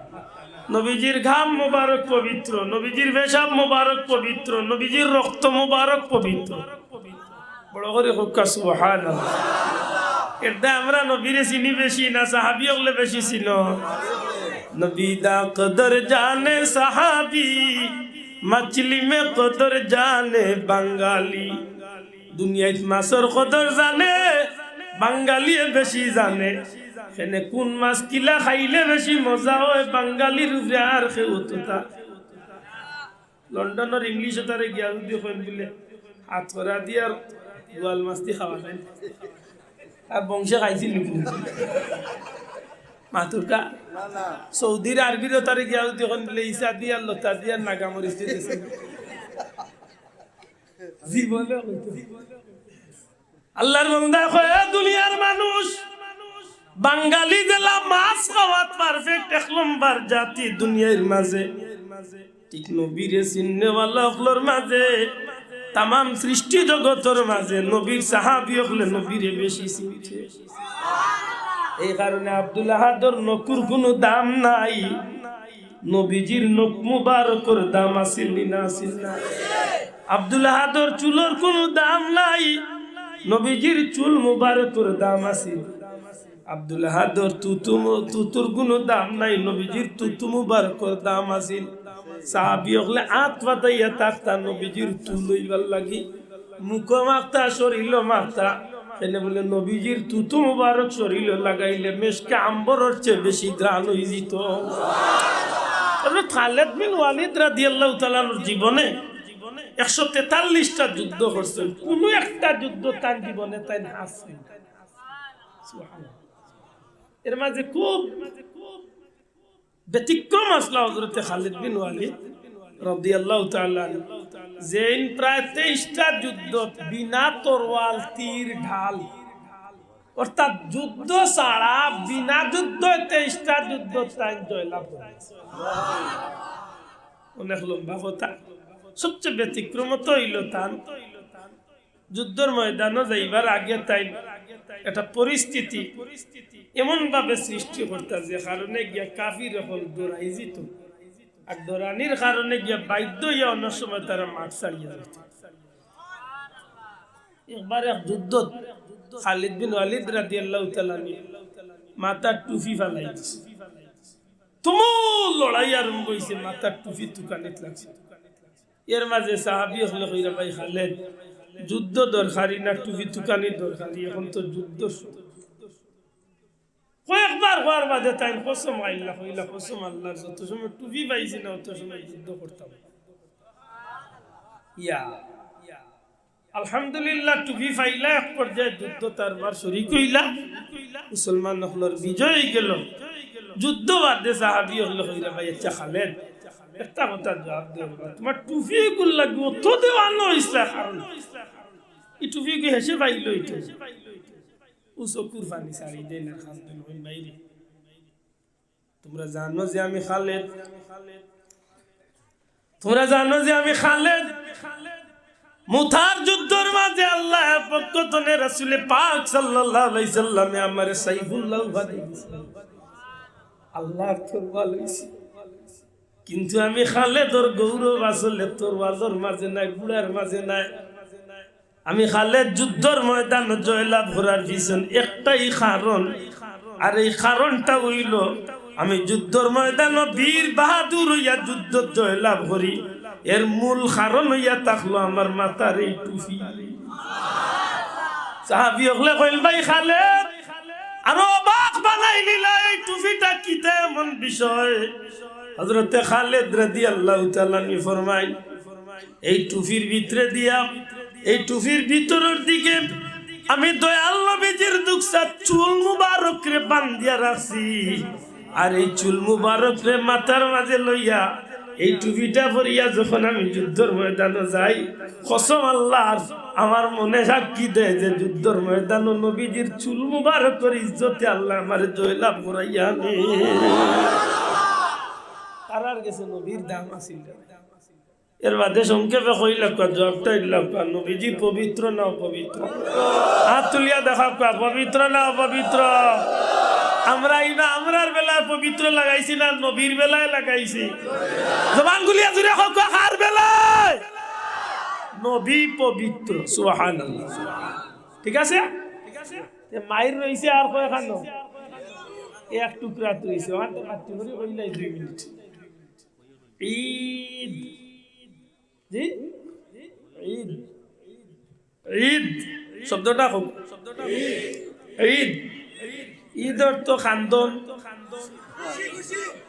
নবীজির ঘাম মোবারক পবিত্র, নবীজির পেশাব মোবারক পবিত্র, নবীজির রক্ত মোবারক পবিত্র। বড় করি কউক্কা সুবহানাল্লাহ। এরদায় আমরা নবীরে চিনি বেশি না সাহাবী অকলে বেশি চিনো? নবী দা কদর জানে সাহাবী, মাছলি মে কদর জানে বাঙালি। দুনিয়াত মাছর কদর জানে, বাঙালিয়ে বেশি জানে। কেনে কুন মাছ কিলা খাইলে বেশি মজা অয়, বাঙালির উপরে আর কেউ অততা। লন্ডনর ইংলিশ অতারে গিয়া যুদি কইন বুলে, হাতকরা দি আর বোয়াল মাছ দি খাওয়া যায়। আর বংশে খাইছিল নি কুনু? মাতুরকা? সৌদির আরবির অতারে গিয়া যুদি কইন বুলে, ইসা দি আর লতা দি আর নাগা মরিচ দি দিছে। জীবনে কইতো। আল্লার বান্দায় কয়, এ দুনিয়ার মানুষ, বাঙালি যেলা মাছ খাওয়াত perfect, এক নম্বর জাতি দুনিয়ার মাঝে, ঠিক নবীরে চিননেওয়ালা অকলর মাঝে, তামাম সৃষ্টি জগতর মাঝে নবীর সাহাবী অকলে নবীরে বেশি চিনছে। এই কারণে আব্দুল আহাদর নকুর কুনু দাম নাই। নবীজির নখ মুবারকর দাম আছিল নি না আছিল না? আব্দুল আহাদর চুলর কুনু দাম নাই, নবীজির চুল মুবারকর দাম আছিল। আব্দুল আহাদর তুতু মু-, তুতুর কুনু দাম নাই, নবীজির তুতু মুবারকর দাম আছিল। সাহাবী অকলে আত পাতাইয়া থাকতা নবীজির তু লইবার লাগি। মুখো মাখতা, শরীলো মাখতা। কেনে বুলে নবীজির তুতু মুবারক শরীলো লাগাইলে মেশকে আম্বরর চেয়ে বেশি ঘ্রাণ অইযিতো। হযরত খালেদ বিন ওয়ালিদ রাদিয়াল্লাহু তাআলা আনহুর জীবনে একশো তেতাল্লিশটা যুদ্ধ করছইন, কুনু একটা যুদ্ধ তান জীবনে তাইন হারছইন না। সুবহানাল্লাহ। এর মাঝে খুব ব্যতিক্রম আছলা হযরতে খালিদ বিন ওয়ালিদ রাদিয়াল্লাহু তাআলা আনহু, যেইন প্রায় তেইশটা যুদ্ধ বিনা তরোয়াল, তীর, ঢাল, অর্থাৎ যুদ্ধ ছাড়া বিনা যুদ্ধ তেইশটা যুদ্ধ তাইন জয়লাভ করছে। অনেক লম্বা কথা। সবচেয়ে ব্যতিক্রম তো অইল তান যুদ্ধর ময়দানো যাইবার আগে তাইন একটা পরিস্থিতি এমন ভাবে সৃষ্টি করতা যে কারণে গিয়া কাফির অকল ডরাই যিত। আর ডরানির কারণে গিয়া বাধ্য অইয়া অনেক সময় তারা মাঠ ছাড়িয়া যাইত। একবার এক যুদ্ধত খালিদ বিন ওয়ালিদ রাদিয়াল্লাহু তাআলা আনহু মাথার টুপি ফালাই দিছে। তুমুল লড়াই আরম্ভ অইছে, মাথার টুপি তুকানিত লাগছে। এর মাঝে সাহাবী অকলে কইরা, "ভাই খালেদ, যুদ্ধ দরকারি না টুপি তুকানি দরকারি? এখন তো যুদ্ধর সময়।" কয়েকবার কওয়ার বাদে তাইন কসম খাইলা, কইলা, "কসম আল্লাহর, যত সময় টুপি পাইছি না, অত সময় যুদ্ধ করতাম।" ইয়া, আলহামদুলিল্লাহ, টুপি পাইলা, এক পর্যায়ে যুদ্ধ তারবার শরিক অইলা, মুসলমান অকলর বিজয় অইগেল। যুদ্ধ বাদে সাহাবী অকলে কইরা, "ভাই, আচ্ছা খালেদ, একটা কথা জুয়াব দেও বা, তুমার টুপি ইগুর লাগি অত দেওয়ানো অইছলা কারণ, ই টুপি ইগু হেষে পাইলো ইটা?" অউ চকুর পানি ছাড়ি দেইন আর কান্দইন, কইন, "ভাইরে, তুমরা জানো যে আমি খালেদ, তুমরা জানো যে আমি খালেদ, মুতার যুদ্ধর মাঝে আল্লাহর পক্ষ তনে রাসুলে পাক সাল্লাল্লাহু আলাইহি সাল্লামে আমারে সাইফুল্লাহ উপাধি দিছে, আল্লাহর তরোয়াল অইছি। কিন্তু আমি খালেদর গৌরব আসলে তরোয়ালর মাঝে নাই, ঘুড়ার মাঝে নাই। আমি খালেদ যুদ্ধর ময়দানো জয়লাভ করার পিছন একটাই কারণ, আর এই কারণটা অইল আমি যুদ্ধর ময়দানো বীর বাহাদুর অইয়া যুদ্ধত জয়লাভ করি, এর মূল কারণ অইয়া থাকলো আমার মাথার এই টুপি।" সাহাবী অকলে কইল, "ভাই খালেদ, আরো অবাক বানাই দিলা, এই টুপিটা কিতা এমন বিষয়?" হযরতে খালেদ রাদিয়াল্লাহু তাআলা আনহু ফরমাইন, এই টুপির ভিতরে দিয়া, এই টুপির ভিতরের দিকে আমি দয়াল নবীজির দুকসাত চুল মুবারকরে বান্ধিয়া রাখছি। আর এই চুল মুবারকরে মাথার মাঝে লইয়া এই টুপিটা পরিয়া যখন আমি যুদ্ধর ময়দানো যাই, কসম আল্লাহর, আমার মনে সাক্ষী দেয় যে যুদ্ধর ময়দানো নবীজির চুল মুবারকর ইজ্জতে আল্লাহ আমারে জয়লাভ করাইয়া আনে। তারার গেছে নবীর দাম আছিল না। এর বাদে সংক্ষেপে কইলাম, জবাবটা দিলাম, নবীজি পবিত্র না অপবিত্র? হাত তুলিয়া দেখা, পবিত্র না অপবিত্র? আমরা ইনো আমরার বেলায় পবিত্র লাগাইছি না নবীর বেলায় লাগাইছি? জবান খুলিয়া জুরে কউক্কা, কার বেলায়? নবী পবিত্র। সুবহানাল্লাহ। ঠিক আছে? তে মাইর রইছে আর কয়খানো? এক টুকরাত রইছে। ওখান তো মাততে করি কইলাই দুই মিনিট। ঈদ। জি? ঈদ। ঈদ শব্দটা কউক্কা। ঈদ। ঈদ অর্থ কান্দন,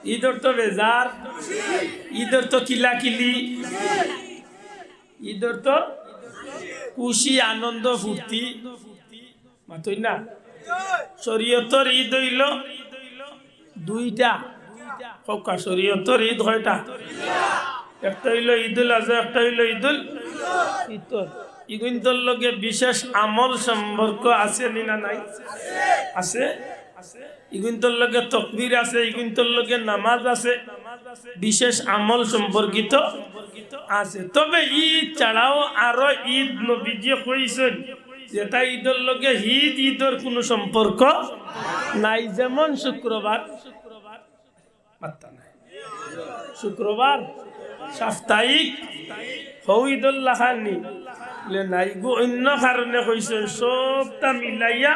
ঈদ অর্থ বেজার, ঈদ অর্থ কিলাকিলি, ঈদ অর্থ খুশি, আনন্দ, ফুর্তি। মাতইন না? শরীয়তর ঈদ অইলো দুইটা। কউক্কা, শরীয়তর ঈদ কয়টা? একটা অইলো ঈদুল আজহা, একটা অইলো ঈদুল ফিতর। ইগুইন্তর লগে বিশেষ আমল সম্পর্ক আছে নি না নাই? আছে। ইগুইন্তর লগে তকবির আছে, ইগুইন্তর লগে নামাজ আছে, বিশেষ আমল সম্পর্কিত আছে। তবে ঈদ ছাড়াও আরো ঈদ নবীজি কইছইন, যেটা ঈদর লগে ঈদ, ঈদর কুনু সম্পর্ক নাই। যেমন শুক্রবার, মাত্তা নাই। শুক্রবার সাপ্তাহিক, হউ ঈদর লাখান নি? বলে না, ইগু অইন্য কারণে কইছইন, সবটা মিলাইয়া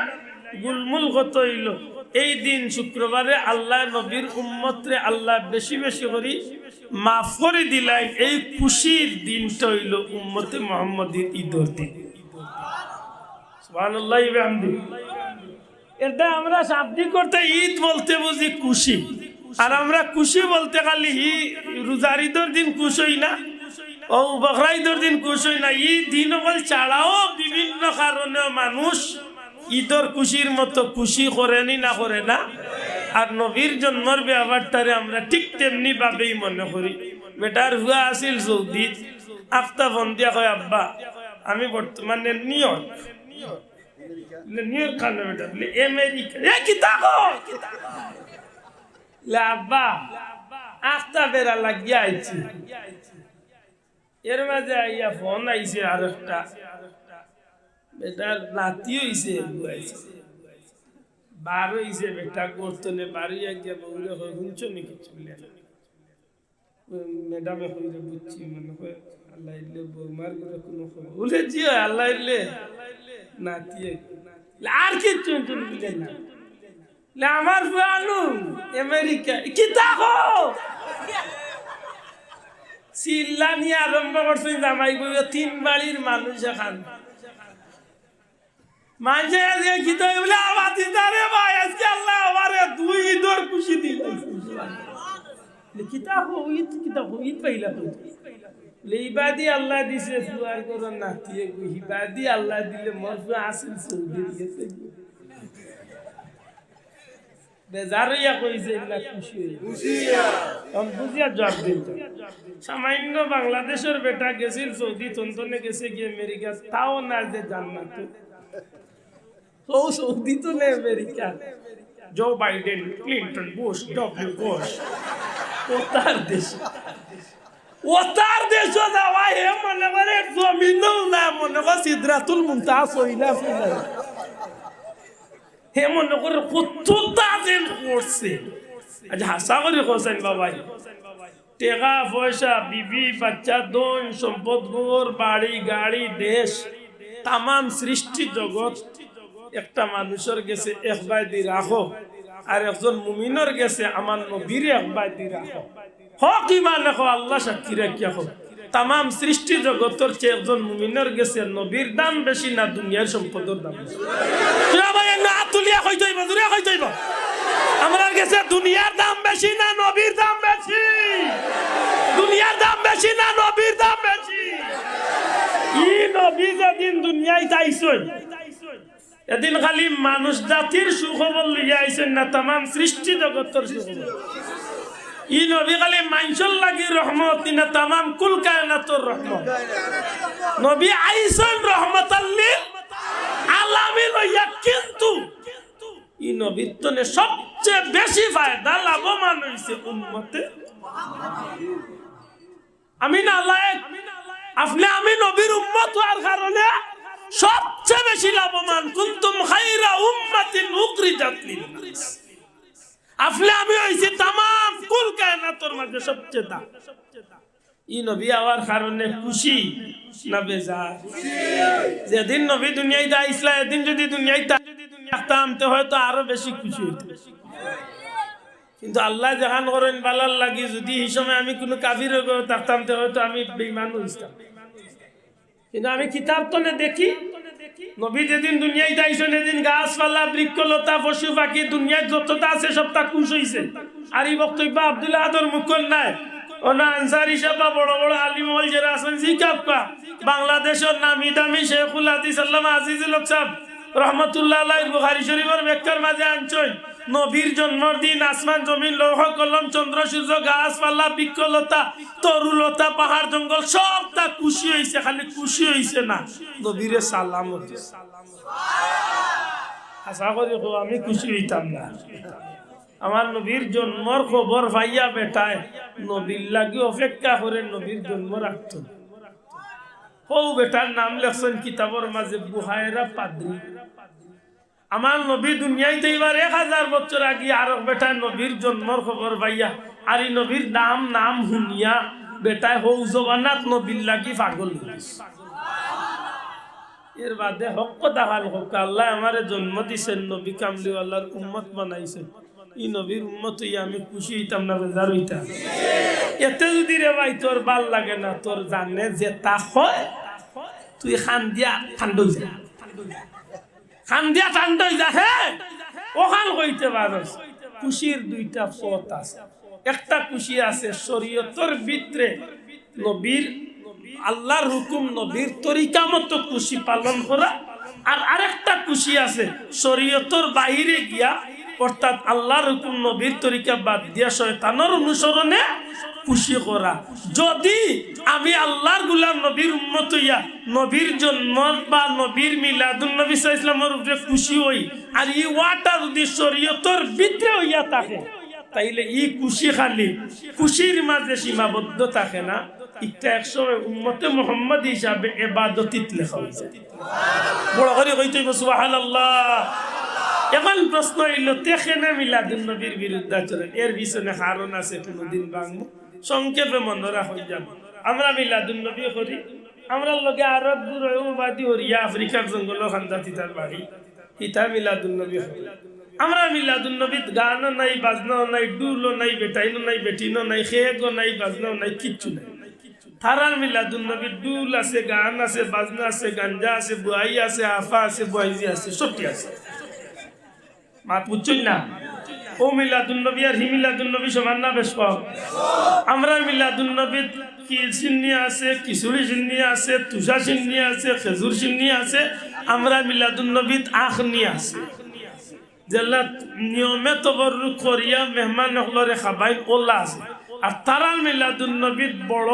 গুলমুল কত অইলো। এই দিন শুক্রবারে আল্লায় নবীর উম্মতরে আল্লায় বেশি বেশি করি মাফ করি দিলাইন। এই খুশির দিনটা অইলো উম্মতে মুহাম্মদীর ঈদর দিন। সুবহানাল্লাহি ওয়া বিহামদিহি। এটা আমরা শাব্দিক অর্থে ঈদ বলতে বুঝি খুশি, আর আমরা খুশি বলতে খালি হি রোজার ঈদর দিন খুশ অই না, অউ বকরা ঈদর দিন খুশ অই না। ই দিন অকল ছাড়াও বিভিন্ন কারণে মানুষ ঈদর খুশির মতো খুশি করে নি না করে না? আর নবীর জন্মর ব্যাপারটারে আমরা ঠিক তেমনি ভাবেই মনে করি। বেটার ফুয়া আছিল সৌদিত, আখতা ফোন দিয়া কয়, "আব্বা, আমি বর্তমানে নিউ ইয়র্ক।" বলে, "নিউ ইয়র্ক কানো বেটা?" বলে, "আমেরিকা।" "এ কিতা কও? কিতা কও?" বলে, "আব্বা, আখতা বেড়া লাগিয়া আইছি।" এর মাঝে আইয়া ফোন আইছে আরেকটা। বেটার নাতি অইছে, এগু আইছে। বার অইছে বেটা, গর্তনে বারইয়া গিয়া বউরে কয়, "হুনছো নি কিচ্ছু?" বলে, "না।" ওই ম্যাডামে কইরে, "বুঝছি, মনে হয় আল্লাহ ইল্লে বৌমার করে কোনো খবর।" বলে, "জি অয়, আল্লাহ ইল্লে নাতি এক।" আর কিচ্ছু হুনছো নি? বলে, "না।" বলে, "আমার ফুয়ানু আমেরিকা।" "কিতা কও?" চিল্লানি আরম্ভ করছে জামাই বউয়ে, তিন বাড়ির মানুষ এখান। মানষে আজকে কিতা বলে, "আমার দিদারে ভাই, আজকে আল্লাহ আমারে দুই ঈদর খুশি দিল।" বলে, "কিতা কও, ঈদ কিতা কও, ঈদ পাইলা কই?" বলে, "ইবাদি আল্লাহ দিছে, ফুয়ার ঘরর নাতি এগু, ইবাদি আল্লাহ দিলে মোর ফুয়া আছিল সৌদিত গেছে।" বেজার অইয়া কইছে, "ইলা খুশি অইয়া।" খুশি অইয়া। আমি বুঝিয়া জবাব দিন তো। সামান্য বাংলাদেশর বেটা গেছিল সৌদি, তন্তনে গেছে গিয়া আমেরিকা, তাও না যে জান্নাত। ও সৌদি তো নে America. Joe Biden, Clinton, Bush, W Bush. ও তার দেশ। ও তার দেশো যাওয়া, হে মনে করে জমিনও না, মনে করে সিদরাতুল মুনতাহা ছইলা ছইলা। হে মনে করে কততা যেন করছে। আজ হাছা করি কইছইন বাবাই। টেকা, পয়সা, বিবি, বাচ্চা, ধন, সম্পদ, ঘর, বাড়ি, গাড়ি, দেশ, তামাম সৃষ্টি জগৎ একটা মানুষর গেছে এক বায়দি রাখো, আর একজন মুমিনর গেছে আমার নবীর এক বায়দি রাখো। হক ইমানে কও, আল্লাহ সাক্ষী রাখিয়া কও, তামাম সৃষ্টি জগতর চেয়ে একজন মুমিনর গেছে নবীর দাম বেশি না দুনিয়ার সম্পদর দাম বেশি? জুরে ভাই, এমনে আত তুলিয়া কইতে অইবো, জুরে কইতে অইবো। আমরার গেছে দুনিয়ার দাম বেশি না নবীর দাম বেশি? দুনিয়ার দাম বেশি না নবীর দাম বেশি? ই নবী যেদিন দুনিয়াত আইছইন, এদিন খালি মানুষ জাতির সুখবর লইয়া আইছইন না, তামাম সৃষ্টি জগতর সুখবর। ই নবী খালি মানষর লাগি রহমত, ই না তামাম কুল কায়নাতর রহমত। নবী আইছইন রহমতাল্লিল আলামিন অইয়া, কিন্তু ই নবীর তনে সবচেয়ে বেশি ফায়দা লাভবান অইছে উম্মতে। আমি নালায়েক, আপনে আমি নবীর উম্মত অওয়ার কারণে সবচেয়ে বেশি লাভবান। কুনতুম খায়রা উম্মাতিন উখরিজাত লিন্নাস। আপনে আমি অইছি তামাম কুল কায়নাতর মাঝে সবচেয়ে দাম। ই নবী আওয়ার কারণে খুশি না বেজার? যেদিন নবী দুনিয়াইত আইছলা, এদিন যুদি দুনিয়াইত থাকতাম, তে হয়তো আরো বেশি খুশি অইতাম। কিন্তু আল্লায় যেখান করইন ভালার লাগি, যুদি হি সময় আমি কুনু কাফিরর ঘরো থাকতাম, তে হয়তো আমি বেইমান অইতাম। কিন্তু আমি কিতাব তনে দেখি, নবী যেদিন দুনিয়াইত আইছইন, এদিন গাছপালা, বৃক্ষলতা, পশু পাখি, দুনিয়াত যততা আছে সবতা খুশ অইছে। আর ই বক্তব্য আব্দুল আহাদর মুখর নায়, অনো আনসারী সাব বা বড় বড় আলিম অকল যেরা আছইন, জিকাউক্কা। বাংলাদেশর নামি দামি শেখুল হাদিস আল্লামা আজিজুল হক সাব রহমতুল্লাহ আলাইহির বুখারী শরীফর ব্যাখ্যার মাঝে আনছইন, নবীর জন্মর দিন আসমান জমিন লৌহ কলম চন্দ্র সূর্য গাছপালা বৃক্ষলতা তরুলতা পাহাড় জঙ্গল সবতা খুশি অইছে, খালি খুশি অইছে না, নবীরে সালামও দিছে। আশা করি কও আমি খুশি অইতাম না। আমার নবীর জন্মর খবর পাইয়া বেটায় নবীর লাগি অপেক্ষা করে, নবীর জন্ম রাখতো। হউ বেটার নাম লেখছইন কিতাবর মাঝে বুহায়রা পাদ্রী। আমার নবী দুনিয়াইত আইবার এক হাজার বছর আগে আরক বেটায় নবীর জন্মর খবর পাইয়া, আর ই নবীর নাম, নাম হুনিয়া বেটায় হউ জমানাত নবীর লাগি পাগল অইগেছে। এর বাদে হক কথা খান কউক্কা, আল্লায় আমারে জন্ম দিছইন, নবী কামলিওয়ালার উম্মত বানাইছইন। ই নবীর উম্মত অইয়া আমি খুশি অইতাম না বেজার অইতাম? এতে যুদি রে ভাই তোর ভালা লাগে না, তোর জানে যেতা কয়, তুই কান্দিয়া ঠান্ডা অইযা। কান্দিয়া ঠান্ডা অইযা, হে, অখান কইতে পারস। খুশির দুইটা পথ আছে। একটা খুশি আছে শরীয়তর ভিতরে নবীর, আল্লার হুকুম নবীর তরিকা মতো খুশি পালন করা, আর আরেকটা খুশি আছে শরীয়তর বাইরে গিয়া, অর্থাৎ আল্লার হুকুম নবীর তরিকা বাদ দিয়া শয়তানর অনুসরণে খুশি করা। যুদি আমি আল্লার গুলাম নবীর উম্মত অইয়া নবীর জন্ম বা নবীর মিলাদুন নবী সাল্লাল্লাহু আলাইহি ওয়াসাল্লামর উপরে খুশি অই, আর ই ওয়াটা যুদি শরীয়তর ভিতরে অইয়া থাকে, তাইলে ই খুশি খালি খুশির মাঝে সীমাবদ্ধ থাকে না, ইটা এক সময় উম্মতে মুহাম্মদী হিসাবে এবাদতিত লেখা অইযায়। বড় করি কইতে অইবো সুবহানাল্লাহ। এখন প্রশ্ন অইলো, তে কেনে মিলাদুন নবীর বিরুদ্ধাচরণ? এর পিছনে কারণ আছে, কুনুদিন ভাঙমু। সংক্ষেপে মনো রাখইন যান, আমরা মিলাদুন নবী করি, আমরার লগে আরো দূর অইবো বাদি হরিয়া আফ্রিকার জঙ্গলো কান্দাত ইতার বাড়ি, ইতা মিলাদুন নবী করি। আমরার মিলাদুন নবীত গানও নাই, বাজনাও নাই, ঢুলও নাই, বেটাইনও নাই, বেটিনও নাই, খেগও নাই, বাজনাও নাই, কিচ্ছু নাই। তারার মিলাদুন নবীত ঢুল আছে, গান আছে, বাজনা আছে, গাঞ্জা আছে, বুয়াই আছে, আফা আছে, বুয়াইজি আছে, সবটি আছে। মাত বুঝছইন না? অউ মিলাদুন নবী আর হি মিলাদুন নবী সমান না বেশ কম? আমরার মিলাদুন নবীত ক্ষীর সিন্নি আছে, খিচুড়ি সিন্নি আছে, তুষা সিন্নি আছে, খেজুর সিন্নি আছে। আমরার মিলাদুন নবীত আখনি আছে। যেলা নিয়মে তবররুক করিয়া মেহমান অকলরে খাবাইন, অলা আছে। আর তারার মিলাদুন নবীত বড়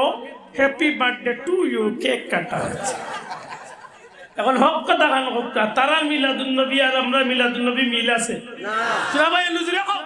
happy birthday to you cake কাটা আছে। এখন হক কথা খান কউক্কা, তারার মিলাদুন নবী আর আমরার মিলাদুন নবী মিল আছে? না। তোরা ভাই, এনু জুরে কও।